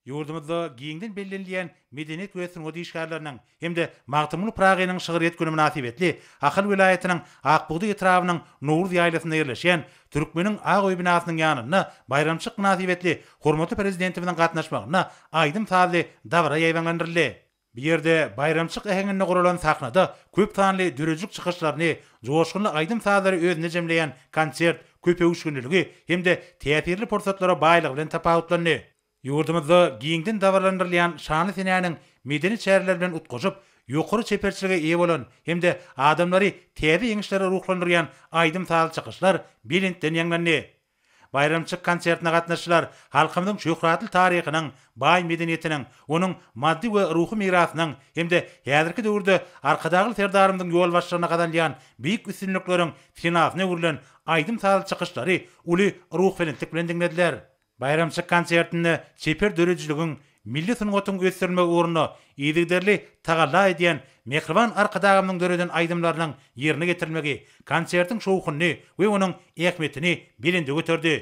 Ýurdumyzda giňden bellenilýän Medeniýet we sungat işgärleriniň hem-de Magtymguly Pyragynyň şygryýet güni mynasybetli Ahal welaýatynyň Ak bugdaý etrabynyň Nowruz ýaýlasynda ýerleşýän Türkmeniň ak öýi binasynyň ýanynda baýramçylyk mynasybetli hormatly Prezidentimiziň gatnaşmagynda aýdym-sazly dabara ýaýbaňlandyryldy. Bu ýerde baýramçylyk äheňinde guralan sahnada köp sanly döredijilik çykyşlaryny, joşgunly aýdym-sazlary özünde jemleýän konsert köpöwüşginliligi hem-de täsirli pursatlara baýlygy bilen tapawutlandy. Ýurdumyzda giňden dabaralandyrylýan şanly senäniň medeni çäreler bilen utgaşyp, ýokary çeperçilige eýe bolan hem-de adamlary täze ýeňişlere ruhlandyrýan aýdym-sazly çykyşlar belentden ýaňlandy. Baýramçylyk konsertine gatnaşyjylar halkymyzyň şöhratly taryhynyň, baý medeniýetiniň, onuň maddy we ruhy mirasynyň hem-de häzirki döwürde Arkadagly Serdarymyzyň ýolbaşçylygynda gazanylýan beýik üstünlikleriň senasyna öwrülen aýdym-sazly çykyşlary uly ruhubelentlik bilen diňlediler. Baýramçylyk konsertinde çeper döredijiligiň, milli sungatyň ösdürilmegi ugrunda yzygiderli tagalla edýän mähriban Arkadagymyzyň döreden aýdymlarynyň ýerine getirilmegi konsertiň şowhunyny we onuň ähmiýetini belende göterdi.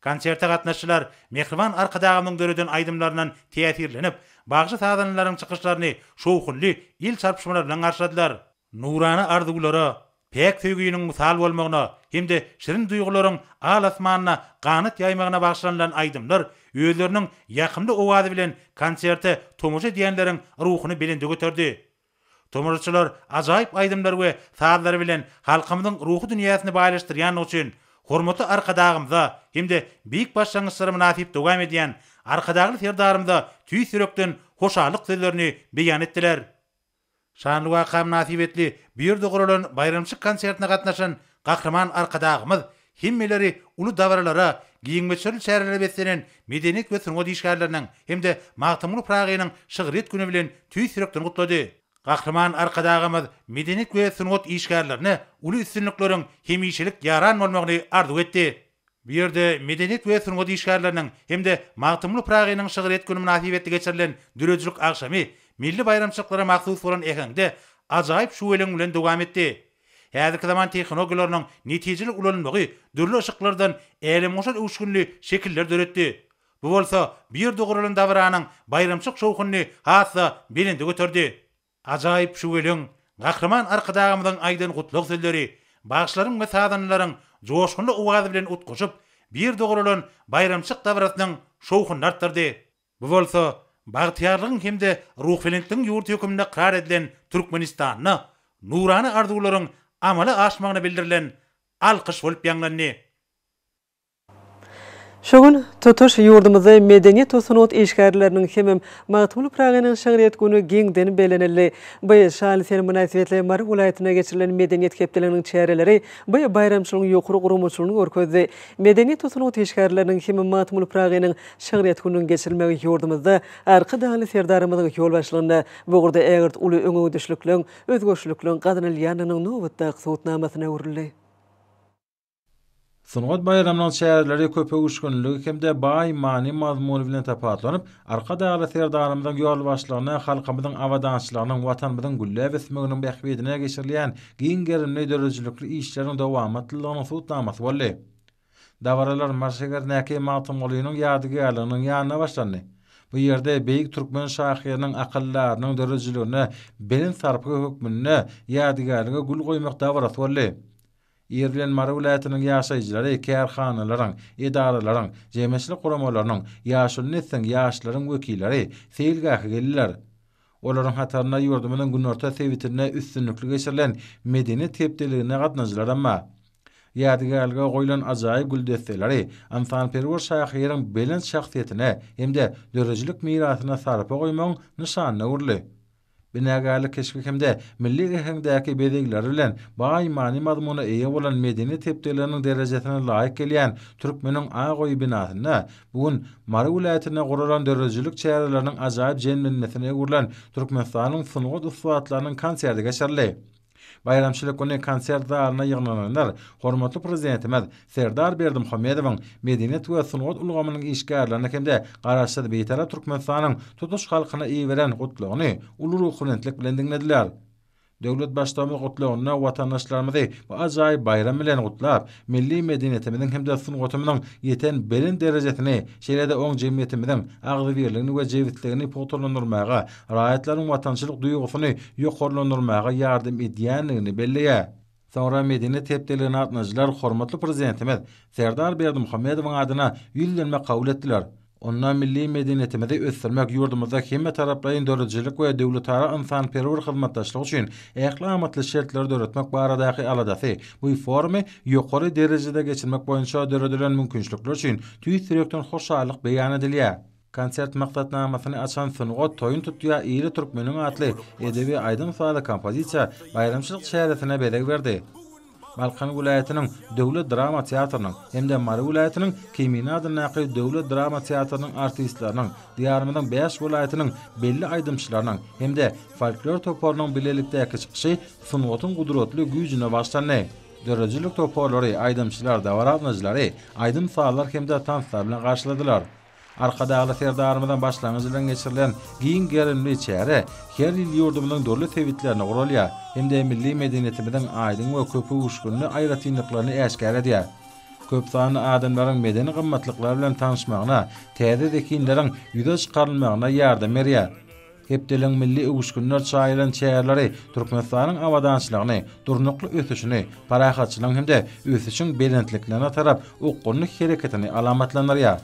Konserte gatnaşyjylar mähriban Arkadagymyzyň döreden aýdymlaryndan täsirlenip, bagşy-sazandalaryň çykyşlaryny şowhunly el çarpyşmalar bilen garşyladylar. Nurana arzuwlara, päk söýginiň wysal bolmagyna hem-de şirin duýgularyň al asmanda ganat ýaýmagyna bagyşlanylan aýdymlar özleriniň ýakymly owazy bilen konserte tomaşa edýänleriň ruhuny belende göterdi. Tomaşaçylar ajaýyp aýdymlary we sazlary bilen halkymyzyň ruhy dünýäsini baýlaşdyrýandygy üçin hormatly Arkadagymyza hem-de beýik başlangyçlara mynasyp dowam edýän Arkadagly Serdarymyza tüýs ýürekden hoşallyk sözlerini beýan etdiler. Şanly waka mynasybetli bu ýerde guralan baýramçylyk konsertine gatnaşan Gahryman Arkadagymyz hemmeleri uly dabaralara, giň möçberli çärelere beslenen medeniýet we sungat işgärleriniň hem-de Magtymguly Pyragynyň şygryýet güni bilen tüýs ýürekden gutlady. Gahryman Arkadagymyz medeniýet we sungat işgärlerine uly üstünlikleriň hemişelik ýaran bolmagyny arzuw etdi. Bu ýerde medeniýet we sungat işgärleriniň hem-de Magtymguly Pyragynyň şygryýet güni mynasybetli geçirilen döredijilik agşamy milli baýramçylyklara mahsus bolan äheňde ajaýyp şüweleň bilen dowam etdi. Häzirki zaman tehnologiýalarynyň netijeli ulanylmagy dürli yşyklardan älemgoşar öwüşginli şekiller döretdi. Bu bolsa bu ýerde guralan dabaranyň baýramçylyk şowhunyny has-da belende göterdi. Ajaýyp şüweleň, Gahryman Arkadagymyzyň aýdan gutlag sözleri, bagşylaryň we sazandalaryň joşgunly owazy bilen utgaşyp, bir dogrulan baýramçylyk dabarasynyň şowhunyny artdyrdy. Bu bolsa bagtyýarlygyň hem-de ruhubelentligiň ýurdy hökmünde ykrar edilen Türkmenistanda nurana arzuwlaryň amala aşmagyna bildirilen alkyş bolup ýaňlandy. Şu gün tutuş ýurdumyzda medeniýet we sungat işgärleriniň hemem Magtymguly Pyragynyň şygryýet güni giňden bellenildi. Bu şanly sene mynasybetli Mary welaýatynda geçirilen Medeniýet hepdeliginiň çäreleri bu baýramçylygyň ýokary guramaçylygyny görkezdi. Medeniýet we sungat işgärleriniň hemem Magtymguly Pyragynyň şygryýet gününiň geçirilmegi ýurdumyzda Arkadagly Serdarymyzyň ýolbaşçylygynda bu ugurda ägirt uly öňegidişlikleň, özgerişlikleň gazanylýandygynyň nobatdaky subutnamasyna öwrüldi. Sungat baýramynyň çäreleri köpöwüşginliligi hem-de baý many-mazmuny bilen tapawutlanyp, Arkadagly Serdarymyzyň ýolbaşçylygynda halkymyzyň abadançylygynyň, Watanymyzyň gülläp ösmeginiň bähbidine geçirilýän giň gerimli döredijilikli işleriň dowamatlylygynyň subutnamasy boldy. Dabaralar Mary şäherindäki Magtymgulynyň ýadygärliginiň ýanynda başlandy. Bu ýerde beýik türkmen şahyrynyň, akyldarynyň döredijiligine belent sarpa hökmünde ýadygärlige gül goýmak dabarasy boldy. Ir bilen Mary welaýatynyň ýaşaýjylary kärhanalaryň, edaralaryň, jemgyýetçilik guramalarynyň, ýaşuly nesliň, ýaşlaryň wekilleri seýilgähe geldiler. Olaryň hatarynda ýurdumyzyň günorta sebitinde üstünlikli geçirilen Medeniýet hepdeligine gatnaşyjylaram bar. Ýadygärlige goýlan ajaýyp gül desseleri ynsanperwer şahyryň belent şahsyýetine hem-de döredijilik mirasyna sarpa goýmagyň nyşanyna öwrüldi. Binagärlik keşbi hem-de milli äheňdäki bezegleri bilen baý many-mazmuna eýe bolan medeniýet hepdeliginiň derejesine laýyk gelýän Türkmeniň ak öýi binasynda bu gün Mary welaýatynda guralan döredijilik çäreleriniň ajaýyp jemlenmesine öwrülen Türkmenistanyň sungat ussatlarynyň konserti geçirildi. Baýramçylyk güni konsert zalyna ýygnananlar hormatly Prezidentimiz Serdar Berdimuhamedowyň medeniýet we sungat ulgamynyň işgärlerine hem-de Garaşsyz, Bitarap Türkmenistanyň tutuş halkyna iberen Gutlagyny uly ruhubelentlik bilen diňlediler. Döwlet Baştutanymyz Gutlagynda watandaşlarymyzy bu ajaýyp baýram bilen gutlap, milli medeniýetimiziň hem-de sungatymyzyň ýeten belent derejesini, şeýle-de oň jemgyýetimiziň agzybirligini we jebisligini pugtalandyrmaga, raýatlaryň watançylyk duýgusyny ýokarlandyrmaga ýardam edýändigini belleýär. Soňra Medeniýet hepdeligine gatnaşyjylar hormatly Prezidentimiz Serdar Berdimuhamedowyň adyna ýüzlenme kabul etdiler. Onda milli medeniýetimizi ösdürmek, ýurdumyzda hemmetaraplaýyn döredijilik we döwletara ynsanperwer hyzmatdaşlyk üçin ähli amatly şertleri döretmek baradaky aladasy, bu forumy ýokary derejede geçirmek boýunça döredilen mümkinçilikler üçin tüýs ýürekden hoşallyk beýan edilýär. Konsert maksatnamasyny açan Sungat toýun tutýar ili türkmeniň atly edebi aýdym-sazly kompozisiýa baýramçylyk çäresine bezeg berdi. Balkan welaýatynyň Döwlet drama teatrynyň hem-de Mary welaýatynyň Kemine adyndaky Döwlet drama teatrynyň artistleriniň, Diýarymyzyň bäş welaýatynyň belli aýdymçylarynyň hem-de folklor toparynyň bilelikdäki çykyşy sungatyň gudratly güýjüne bagyşlandy. Döredijilik toparlary, aýdymçylar dabara gatnaşyjylary aýdym-sazlar hem-de tanslar bilen garşyladylar. Arkadagly Serdarymyzyň başlangyjy bilen geçirilen giň gerimli çäre her ýyl ýurdumyzyň dürli sebitlerinde guralýar hem-de milli medeniýetimiziň aýdyň we köpöwüşginli aýratynlyklaryny äşgär edýär. Köp sanly adamlaryň medeni gymmatlyklar bilen tanyşmagyna, täze zehinleriň ýüze çykarylmagyna ýardam berýär. Hepdeligiň milli öwüşginler çaýylan çäreleri Türkmenistanyň abadançylygyny, durnukly ösüşini, parahatçylygyň hem-de ösüşiň belentliklerine tarap okgunly hereketini alamatlandyrýar.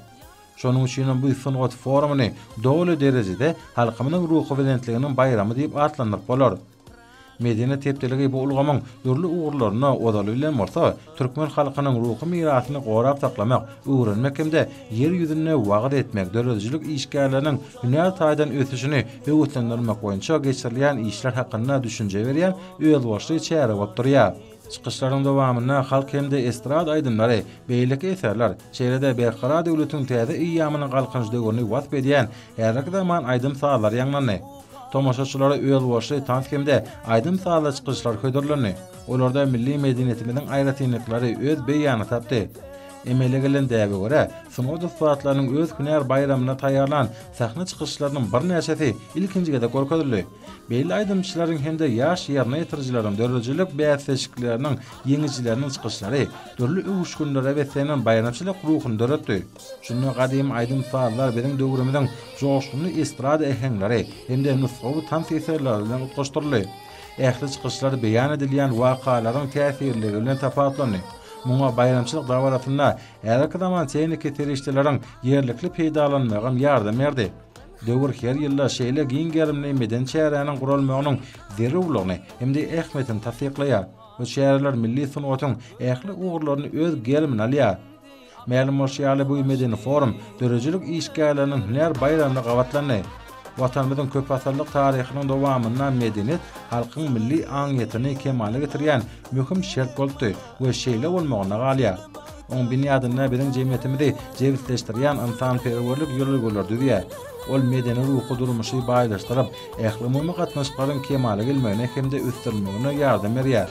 Şonuň üçinem bu sungat forumyny doly derejede halkymyzyň ruhubelentliginiň baýramy diýip atlandyryp bolar. Medeniýet hepdeligi bu ulgamyň dürli ugurlarynda, ozaly bilen bolsa, türkmen halkynyň ruhy mirasyny gorap saklamak, öwrenmek hem-de Ýer ýüzünde wagyz etmek, döredijilik işgärleriniň hünär taýdan ösüşini höweslendirmek boýunça geçirilýän işler hakynda düşünje berýän özboluşly çäre bolup durýar. Çykyşlaryň dowamynda halk hem-de estrada aýdymlary, beýleki eserler, şeýle-de Berkarar döwletiň täze eýýamynyň Galkynyş döwrüni wasp edýän häzirki zaman aýdym-sazlary ýaňlandy. Tomaşaçylara özboluşly tans hem-de aýdym-sazly çykyşlar hödürlendi. Olarda milli medeniýetimiziň aýratynlyklary öz beýanyny tapdy. Emele gelen däbe görä, sungat ussatlarynyň öz hünär baýramyna taýýarlan sahna çykyşlarynyň birnäçesi ilkinji gezek görkezildi. Belli aýdymçylaryň hem-de ýaş ýerine ýetirijileriň döredijilik bäsleşikleriniň ýeňijileriniň çykyşlary dürli öwüşginlere beslenen baýramçylyk ruhuny döretdi. Şunda gadymy aýdym-sazlar biziň döwrümiziň joşgunly estrada äheňleri hem-de nusgawy tans eserleri bilen utgaşdyryldy. Ähli çykyşlar beýan edilýän wakalaryň täsirliligi bilen tapawutlandy. Muňa baýramçylyk dabarasynda häzirki zaman tehniki serişdeleriň ýerlikli peýdalanylmagam ýardam berdi. Döwür her ýylda şeýle giň gerimli medeni çäräniň guralmagynyň zerurlygyny hem-de ähmiýetini tassyklaýar. Bu çäreler milli sungatyň ähli ugurlaryny öz gerimine alýar. Mälim bolşy ýaly, bu medeni forum döredijilik işgärleriniň hünär baýramyna gabatlandy. Watanymyzyň köpasyrlyk taryhynyň dowamynda medeniýet halkyň milli aňyýetini kemala getirýän möhüm şert bolupdy we şeýle bolmagynda galýar. Oň binýadynda biziň jemgyýetimizi jebisleşdirýän ynsanperwerlik ýörelgeleri düzýär. Ol medeni-ruhy durmuşy baýlaşdyryp, ählumumy gatnaşyklaryň kemala gelmegine hem-de ösdürilmegine ýardam berýär.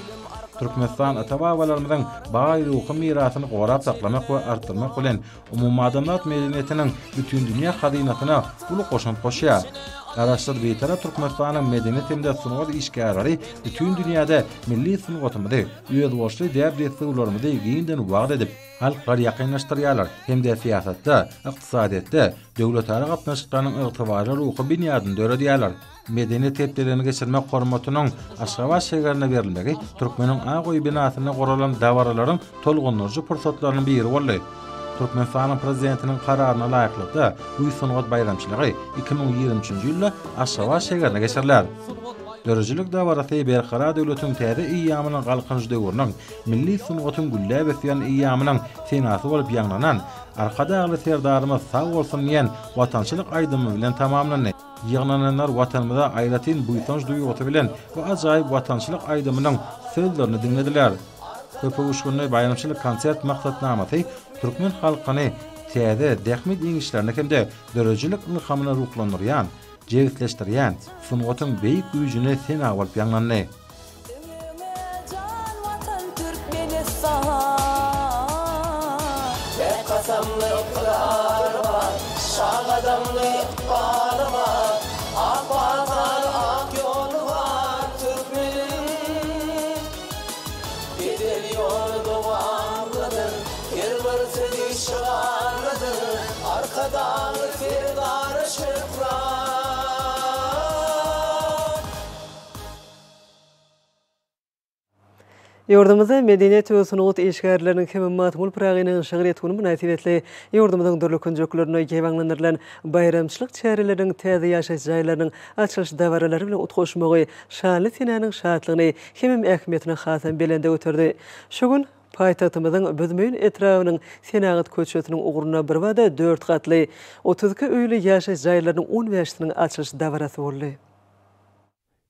Türkmenistan ata-babalarymyzyň baý ruhy mirasyny gorap saklamak we artdyrmak bilen, umumadamzat medeniýetiniň bütindünýä hazynasyna uly goşant goşýar. Garaşsyz Bitarap Türkmenistanyň medeniýet hem-de sungat işgärleri bütin dünýäde milli sungatymyzy, özboluşly däp-dessurlarymyzy giňden wagyz edip, halklary ýakynlaşdyrýarlar hem-de syýasatda, ykdysadyýetde döwletara gatnaşyklarynyň ygtybarly ruhy binýadyny döredýärler. Medeniýet hepdeligini geçirmek hormatynyň Aşgabat şägerine berilmegi Türkmeniň Ak öýi binasynda guralan dabaralaryň tolgundyryjy pursatlarynyň biri boldy. Türkmenistanyň Prezidentiniň Kararyna laýyklykda, bu sungat baýramçylygy 2023-nji ýylda Aşgabat şägerinde geçiriler. Döredijilik dabarasy Berkarar döwletiň täze eýýamynyň Galkynyş döwrüniň, milli sungatyň gülläp ösýän eýýamynyň senasy bolup ýaňlanan Arkadagly Serdarymyz sag bolsun diýen watançylyk aýdymy bilen tamamlandy. Ýygnananlar Watanymyza aýratyn buýsanç duýgusy bilen bu ajaýyp watançylyk aýdymynyň sözlerini diňlediler. Köpöwüşginli baýramçylyk konsert maksatnamasy türkmen halkyny täze zähmet ýeňişlerine hem-de döredijilik ylhamyna ruhlandyrýan, jebisleşdirýän sungatyň beýik güýjüne sena bolup ýaňlandy. Öňüňe jan Watan Türkmenistan. Berk kasamly ykrary bar, Şa gadamly ykbaly bar, Ak pataly ak ýoly bar Türkmeniň. Peder ýoly dowamlydyr, Her bir sözi şygarlydyr, Arkadagly Serdara şöhrat. Ýurdumyzda medeniýet we sungat işgärleriniň hem Magtymguly Pyragynyň şygryýet güni mynasybetli ýurdumyzyň dürli künjeklerinde ýaýbaňlandyrylan baýramçylyk çäreleriniň täze ýaşaýyş jaýlarynyň açylyş dabaralary bilen utgaşmagy şanly senäniň şatlygyny hemem ähmiýetini hasam belende göterdi. Şu gün paýtagtymyzyň Büzmeýin etrabynyň Senagat köçesiniň ugrunda birbada dört gatly, 32 öýli ýaşaýyş jaýlarynyň on bäşisiniň açylyş dabarasy boldy.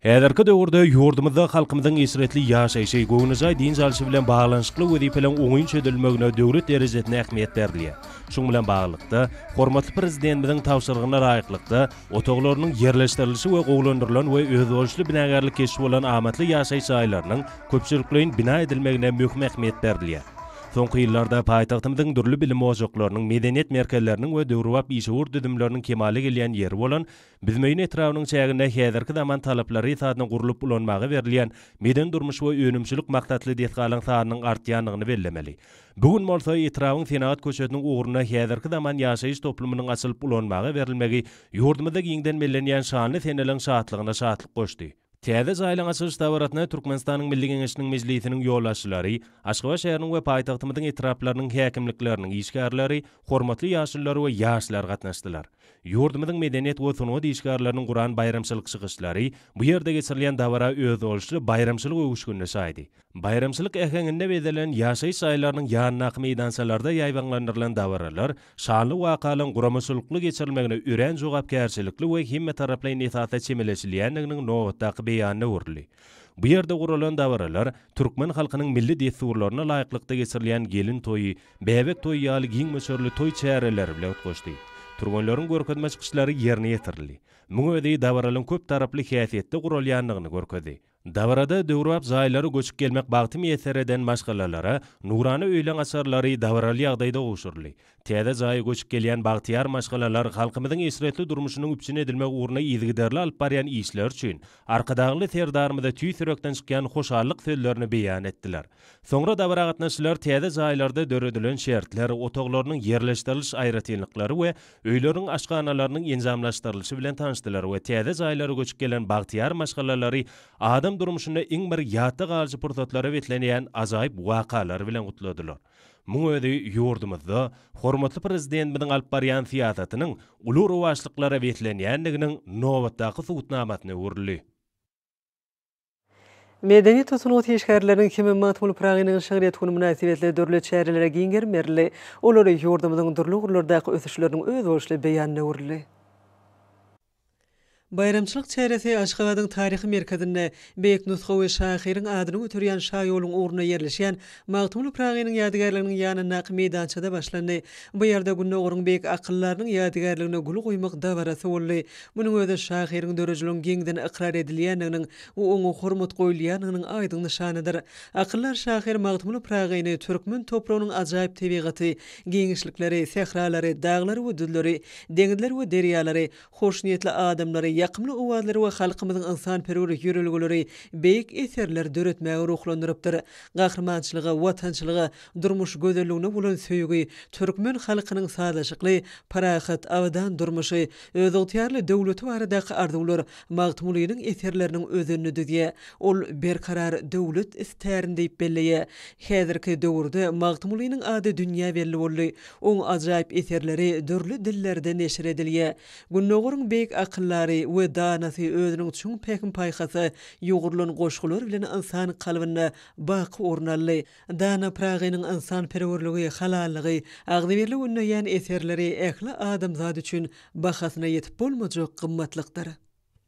Häzirki döwürde ýurdumyzda halkymyzyň eşretli ýaşaýşy, göwnejaý dynç alşy bilen baglanyşykly wezipeleriň oňyn çözülmegine döwlet derejesinde ähmiýet berilýär. Şunuň bilen baglylykda, hormatly Prezidentimiziň tabşyrygyna laýyklykda, otaglarynyň ýerleşdirilişi we gowulandyrylan we özboluşly binagärlik keşbi bolan amatly ýaşaýyş jaýlarynyň köpçülikleýin bina edilmegine möhüm ähmiýet berilýär. Soňky ýyllarda paýtagtymyzyň dürli bilim ojaklarynyň, medeniýet merkezleriniň we döwrebap işewür düzümleriniň kemala gelýän ýeri bolan Büzmeýin etrabynyň çäginde häzirki zaman talaplary esasynda gurlup ulanmaga berilýän medeni-durmuş we önümçilik maksatly desgalaryň sanynyň artýandygyny bellemeli. Bu gün bolsa etrabyň Senagat köçesiniň ugrunda häzirki zaman ýaşaýyş toplumynyň açylyp ulanmaga berilmegi ýurdumyzda giňden bellenýän şanly seneleriň şatlygyna şatlyk goşdy. Täze jaýlaryň açylyş dabarasyna Türkmenistanyň Milli Geňeşiniň Mejlisiniň ýolbaşçylary, Aşgabat şäheriniň we paýtagtymyzyň etraplarynyň häkimlikleriniň işgärleri, hormatly ýaşulular we ýaşlar gatnaşdylar. Ýurdumyzyň medeniýet we sungat işgärleriniň guran baýramçylyk çykyşlary bu ýerde geçirilýän dabara özboluşly baýramçylyk öwüşginini çaýdy. Baýramçylyk äheňinde bezelen ýaşaýyş jaýlarynyň ýanyndaky meýdançalarda ýaýbaňlandyrylan dabaralar şanly wakalaryň guramaçylykly geçirilmegine örän jogapkärçilikli we hemmetaraplaýyn esasda çemeleşilýändiginiň nobatdaky beýanyna öwrüldi. Bu ýerde guralan dabaralar türkmen halkynyň milli dessurlaryna laýyklykda geçirilýän gelin toýy, bäbek toýy ýaly giň möçberli toý çäreleri bilen utgaşdy. Türgenleriň görkezme çykyşlary ýerine ýetirildi. Muň özi dabaralaryň köptaraply häsiýetde guralýandygyny görkezdi. Dabarada döwrebap jaýlara göçüp gelmek bagty miýesser eden maşgalalara nurana öýleň açarlary dabaraly ýagdaýda gowşuryldy. Täze jaýa göçüp gelýän bagtyýar maşgalalar halkymyzyň eşretli durmuşynyň üpjün edilmegi ugrunda yzygiderli alyp barýan işleri üçin Arkadagly Serdarymyza tüýs ýürekden çykýan hoşallyk sözlerini beýan etdiler. Soňra dabara gatnaşyjylar täze jaýlarda döredilen şertler, otaglarynyň ýerleşdiriliş aýratynlyklary we öýleriň aşhanalarynyň enjamlaşdyrylyşy bilen tanyşdylar we täze jaýlara göçüp gelen bagtyýar maşgalalary adam durmuşynda iň bir ýatda galyjy pursatlara beslenýän ajaýyp wakalary bilen gutladylar. Muň özi ýurdumyzda hormatly Prezidentimiziň alyp barýan syýasatynyň uly rowaçlyklara beslenýändiginiň nobatdaky subutnamasyna öwrüldi. Medeniýet we sungat işgärleriniň hemem Magtymguly Pyragynyň şygryýet güni mynasybetli dürli çärelere giň gerim berildi. Olar ýurdumyzyň dürli ugurlardaky ösüşleriniň özboluşly beýanyna öwrüldi. Baýramçylyk çäresi Aşgabadyň taryhy merkezinde, beýik nusgawy şahyryň adyny göterýän şaýoluň ugrunda ýerleşýän Magtymguly Pyragynyň ýadygärliginiň ýanyndaky meýdançada başlandy. Bu ýerde Gündogaryň beýik akyldarynyň ýadygärligine gül goýmak dabarasy boldy. Munuň özi şahyryň döredijiliginiň giňden ykrar edilýändiginiň we oňa hormat goýulýandygynyň aýdyň nyşanydyr. Akyldar şahyr Magtymguly Pyragyny türkmen topragynyň ajaýyp tebigaty, giňişlikleri, sähralary, daglary we düzleri, deňizler we derýalary, hoşniýetli adamlary, ýakymly owazlary we halkymyzyň ynsanperwer ýörelgeleri beýik eserler döretmäge ruhlandyrypdyr. Gahrymançylyga, watançylyga, durmuş gözelligine bolan söýgi, türkmen halkynyň sazlaşykly, parahat, abadan durmuşy, özygtyýarly döwleti baradaky arzuwlar Magtymgulynyň eserleriniň özenini düzýär. Ol Berkarar döwlet istärin diýip belleýär. Häzirki döwürde Magtymgulynyň ady dünýä belli boldy. Oň ajaýyp eserleri dürli dillerde neşir edilýär. Gündogaryň beýik akyldary we danasy özüniň çuň pähim-paýhasa ýugrulan goşgulary bilen ynsan kalbynda baky orun aldy. Dana Pyragynyň ynsanperwerligi, halallygy, agzybirligi ündeýän eserleri ähli adamzat üçin bahasyna ýetip bolmajak gymmatlykdyr.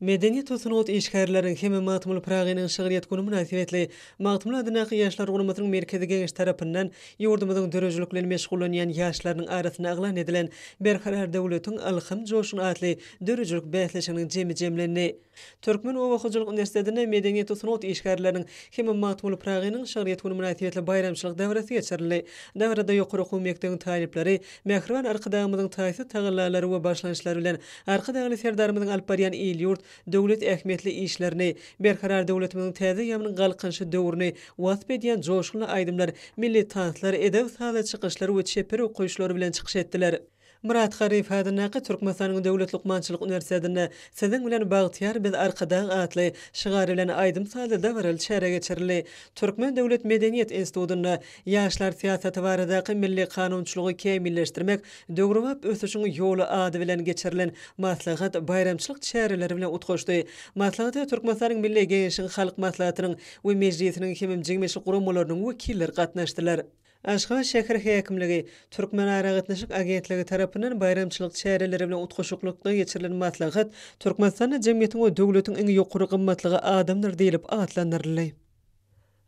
Medeniýet we sungat işgärleriniň hem Magtymguly Pyragynyň şygryýet güni mynasybetli Magtymguly adyndaky Ýaşlar guramasynyň Merkezi Geňeşi tarapyndan ýurdumyzyň döredijilik bilen meşgullanýan ýaşlarynyň arasynda yglan edilen Berkarar döwletiň ylham joşguny atly döredijilik bäsleşiginiň jemi jemlendi. Türkmen oba hojalyk uniwersitetinde medeniýet we sungat işgärleriniň hem Magtymguly Pyragynyň şygryýet güni mynasybetli baýramçylyk dabarasy geçirildi. Dabarada ýokary okuw mekdebiň talyplary mähriban Arkadagymyzyň taýsyz tagallalary we başlangyçlary bilen Arkadagly Serdarymyzyň alyp barýan il-ýurt, döwlet ähmiýetli işlerini, Berkarar döwletimiziň täze eýýamynyň Galkynyşy döwrüni wasp edýän joşgunly aýdymlar, milli tanslar, edebi-sazly çykyşlar we çeper okaýyşlar bilen çykyş etdiler. Myrat Garryýew adyndaky Türkmenistanyň Döwlet lukmançylyk uniwersitetinde Siziň bilen bagtyýar biz Arkadag atly şygar bilen aýdym-sazly dabaraly çäre geçirildi. Türkmen döwlet medeniýet institutynda Ýaşlar syýasaty baradaky milli kanunçylygy kämilleşdirmek, döwrebap ösüşiň ýoly ady bilen geçirilen maslahat baýramçylyk çäreleri bilen utgaşdy. Maslahata Türkmenistanyň Milli Geňeşiň Halk Maslahatynyň we Mejlisiniň hemem jemgyýetçilik guramalarynyň wekilleri gatnaşdylar. Aşgabat şäher häkimligi, Türkmenaragatnaşyk agentligi tarapyndan baýramçylyk çäreleri bilen utgaşyklykda geçirilen maslahat Türkmenistanda jemgyýetiň we döwletiň iň ýokary gymmatlygy adamdyr diýlip atlandyryldy.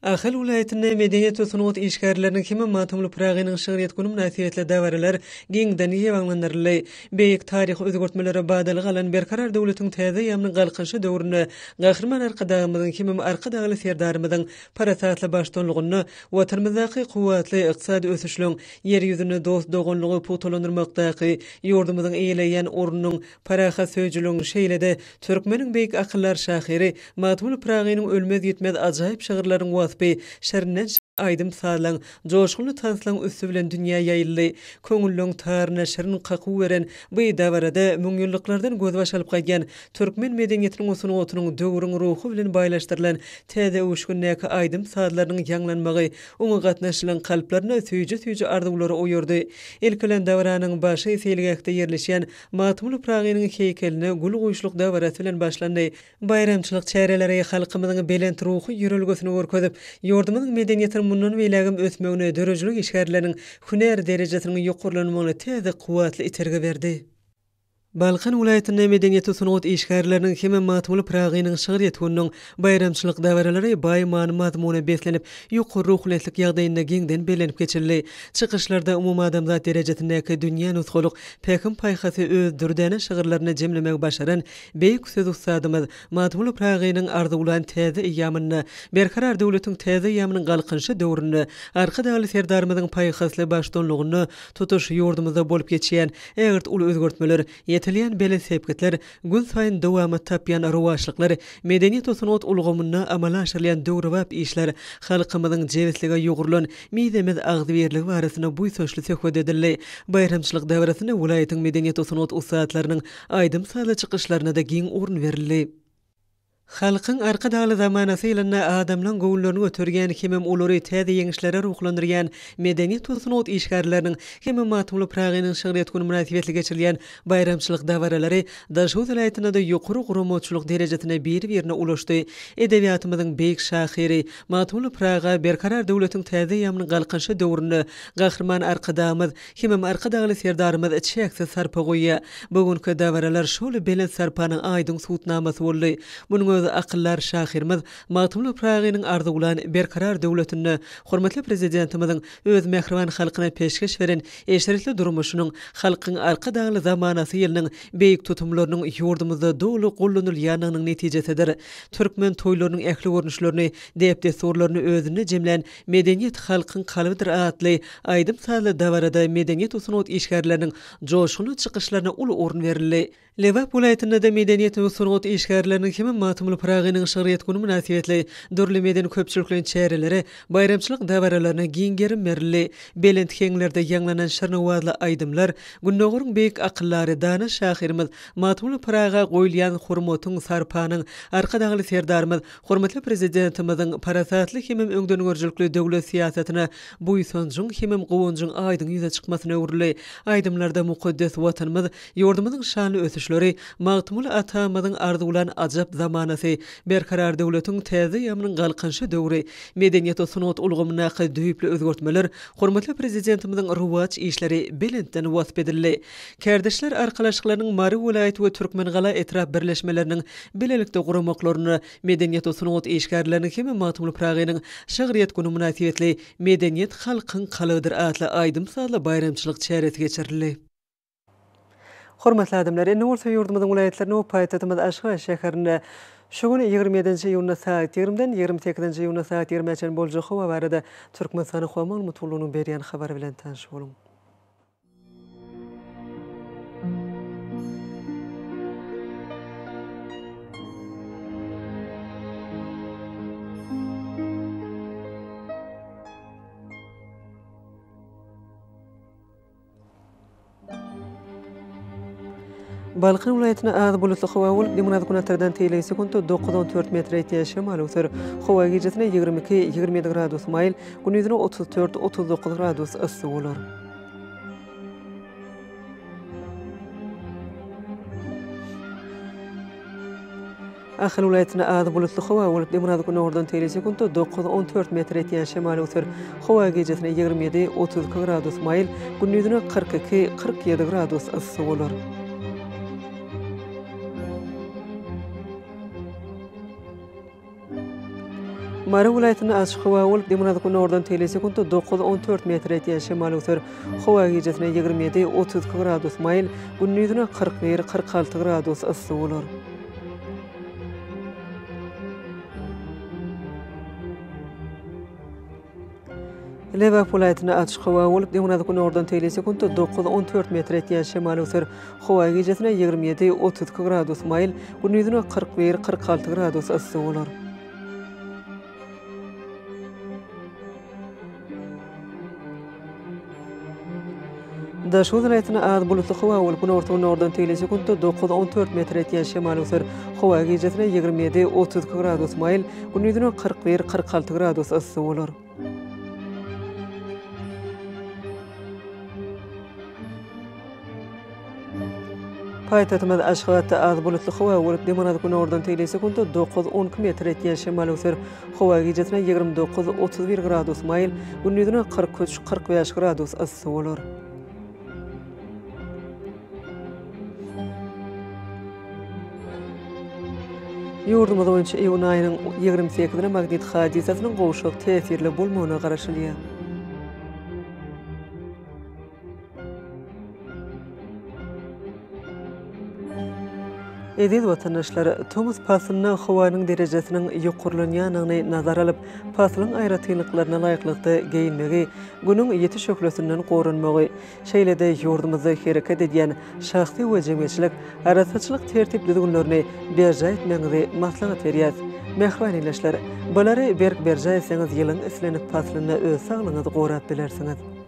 Ahal welaýatynda medeniýet we sungat işgärleriniň hemem Magtymguly Pyragynyň şygryýet güni mynasybetli dabaralar giňden ýaýbaňlandyryldy. Beýik taryhy özgertmelere badalga alan Berkarar döwletiň täze eýýamynyň Galkynyşy döwründe Gahryman Arkadagymyzyň hemem Arkadagly Serdarymyzyň parasatly baştutanlygynda Watanymyzdaky kuwwatly ykdysady ösüşleň, Ýer ýüzünde dost-doganlygy pugtalandyrmakdaky ýurdumyzyň eýeleýän ornunyň, parahatsöýüjiligiň, şeýle-de türkmeniň beýik akyldar şahyry Magtymguly Pyragynyň ölmez-ýitmez ajaýyp şygyrlarynyň waspy şirinden-şirin aýdym-sazlaň, joşgunly tanslaň üsti bilen dünýä ýaýyldy. Köňülleň taryna şirin kakuw beren bu dabarada müňýyllyklardan gözbaş alyp gaýdýan Türkmen medeniýetiniň we sungatynyň döwrüň ruhy bilen baýlaşdyrylan täze öwüşgindäki aýdym-sazlarynyň ýaňlanmagy oňa gatnaşyjylaryň kalplarynda süýji-süýji arzuwlary oýardy. Ilki bilen dabaranyň başy seýilgähde ýerleşýän Magtymguly Pyragynyň heýkeline gül goýuşlyk dabarasy bilen başlandy. Baýramçylyk çäreleri halkymyzyň belent ruhy ýörelgesini görkezip, ýurdumyzyň medeniýetiniň mundan beýlägem ösmegine, döredijilik işgärleriniň hünär derejesiniň ýokarlanmagyna täze kuwwatly itergi berdi. Balkan welaýatynda medeniýet we sungat işgärleriniň hemem Magtymguly Pyragynyň şygryýet gününiň baýramçylyk dabaralary baý many-mazmuna beslenip, ýokary ruhubelentlik ýagdaýynda giňden bellenip geçildi. Çykyşlarda umumadamzat derejesindäki dünýä nusgalyk pähim-paýhasy öz dürdäne şygyrlarynda jemlemegi başaran beýik söz ussadymyz Magtymguly Pyragynyň arzuwlan täze eýýamynda, Berkarar döwletiň täze eýýamynyň Galkynyşy döwründe Arkadagly Serdarymyzyň paýhasly baştutanlygynda tutuş ýurdumyzda bolup geçýän ägirt uly özgertmeler, ýetilýän belent sepgitler, günsaýyn dowamat tapýan rowaçlyklar, medeniýet we sungat ulgamynda amala aşyrylýan döwrebap işler, halkymyzyň jebislige ýugrulan mizemez agzybirligi barasynda buýsançly söhbet edildi. Baýramçylyk dabarasynda welaýatyň medeniýet we sungat ussatlarynyň aýdym-sazly çykyşlaryna-da giň orun berildi. Halkyň Arkadagly zamanasy ýylynda adamlaň göwünlerini göterýän hemem olary täze ýeňişlere ruhlandyrýan medeniýet we sungat işgärleriniň hemem Magtymguly Pyragynyň şygryýet güni mynasybetli geçirilýän baýramçylyk dabaralary Daşoguz welaýatynda-da ýokary guramaçylyk derejesinde biri-birine ulaşdy. Edebiýatymyzyň beýik şahyry Magtymguly Pyraga Berkarar döwletiň täze eýýamynyň Galkynyşy döwründe Gahryman Arkadagymyz Hemem Arkadagly Serdarymyz çäksiz sarpa goýýar. Bu günki dabaralar şol belent sarpanyň aýdyň subutnamasy boldy. Munuň özi akyldar şahyrymyz Magtymguly Pyragynyň arzuwlan Berkarar döwletinde hormatly Prezidentimiziň öz mähriban halkyna peşgeş beren eşretli durmuşynyň, Halkyň Arkadagly zamanasy ýylynyň beýik tutumlarynyň ýurdumyzda doly gollanylýandygynyň netijesidir. Türkmen toýlarynyň ähli görnüşlerini, däp-dessurlaryny özünde jemlän Medeniýet halkyň kalbydyr atly aýdym-sazly dabarada medeniýet we sungat işgärleriniň joşgunly çykyşlaryna uly orun berildi. Lebap welaýatynda-da medeniýet we sungat işgärleriniň hemem Magtymguly Pyragynyň şygryýet güni mynasybetli dürli medeni-köpçülikleýin çärelere, baýramçylyk dabaralaryna giň gerim berildi. Belent heňlerde ýaňlanan şirin owazly aýdymlar Gündogaryň beýik akyldary, dana şahyrymyz Magtymguly Pyraga goýulýan hormatyň, sarpanyň, Arkadagly Serdarymyz Hormatly Prezidentimiziň parasatly hemem öňdengörüjilikli döwlet syýasatyna buýsanjyň hemem guwanjyň aýdyň ýüze çykmasyna öwrüldi. Aýdymlarda mukaddes Watanymyz, ýurdumyzyň şanly ösüşleri, Magtymguly atamyzyň arzuwlan ajap zamanasy, Berkarar döwletiň täze eýýamynyň Galkynyşy döwri, medeniýet we sungat ulgamyndaky düýpli özgertmeler, hormatly Prezidentimiziň rowaç işleri belentden wasp edildi. Kärdeşler arkalaşyklarynyň Mary welaýat we Türkmengala etrap birleşmeleriniň bilelikde guramaklarynda medeniýet we sungat işgärleriniň hem Magtymguly Pyragynyň şygryýet güni mynasybetli Medeniýet halkyň kalbydyr atly aýdym-sazly baýramçylyk çäresi geçirildi. Hormatly adamlar, indi bolsa ýurdumyzyň welaýatlarynda we paýtagtymyz Aşgabat şäherinde şu gün 27 nji iýunda sagat 20-den 28 nji iýunda sagat 20-ä çenli boljak howa barada Türkmenistanyň Howa maglumat gullugynyň berýän habary bilen tanyş boluň. Balkan welaýatynda az bulutly howa bolup, demirgazyk-günortadan teýlegi sekuntda dokuz-on dört metre ýetýän şemal öwser. Howa gijesine 22, 27 gradus maýyl, gündizine 34, 39 gradus yssy bolar. Ahal welaýatynda az bulutly howa bolup, demirgazyk-günordan teýli sekuntda dokuz, 14 metr ýetýän şemal öwser. Howa gijesine 27, 32 gradus maýyl, gündizine 42, 47 gradus yssy bolar. Mary welaýatynda açyk howa bolup, demirgazyk-günordan teýli sekuntda dokuz, 14 metre ýetýän şemal öwser. Howa gijesine 27, 32 gradus maýyl, gündizine 41, 46 gradus yssy bolar. Lebap welaýatynda açyk howa bolup, demirgazyk-günordan teýli sekuntda dokuz, 14 metre ýetýän şemal öwser. Howa gijesine 27, 32 gradus maýyl, gündizine 41, 46 gradus yssy bolar. Daşoguz welaýatynda az bulutly howa bolup, günorta-günordan teýli sekuntda dokuz, 14 metre ýetýän şemal öwser. Howa gijesine 27, 32 gradus maýyl, gündizine 41, 46 gradus yssy bolar. Paýtagtymyz Aşgabatda az bulutly howa bolup, demirgazyk-günordan teýli sekuntda dokuz, 12 metr ýetýän şemal öwser. Howa gijesine 29, 31 gradus maýyl, gündizine 43, 45 gradus yssy bolar. Ýurdumyz boýunça iýun aýynyň 28-ine magnit hadysasynyň gowşak täsirli bolmagyna garaşylýar. Eziz watandaşlar, tomus paslynda howanyň derejesiniň ýokarlanýandygyny nazara alyp, paslyň aýratynlyklaryna laýyklykda geýinmegi, Günüň ýiti şöhlesinden goranmagy, şeýle-de ýurdumyzda hereket edýän şahsy we jemgyýetçilik arassaçylyk tertip-düzgünlerini berjaý etmegiňizi maslahat berýäris. Mähriban ildeşler, bulary berk berjaý etseňiz ýylyň islendik paslynda öz saglygyňyzy gorap bilersiňiz.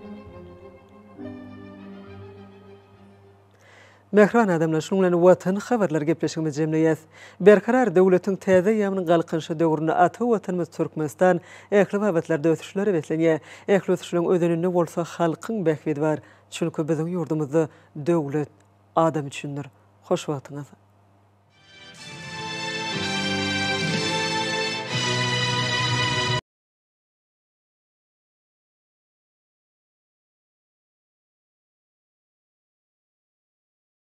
Mähriban adamlar, şunuň bilen Watan habarlary gepleşigimizi jemleýäs. Berkarar döwletiň täze eýýamynyň Galkynyşy döwründe ata Watanymyz Türkmenistan ähli babatlarda ösüşlere beslenýär. Ähli ösüşleriň özeninde bolsa halkyň bähbidi bar. Çünki biziň ýurdumyzda döwlet adam üçindir. Hoş wagtyňyz!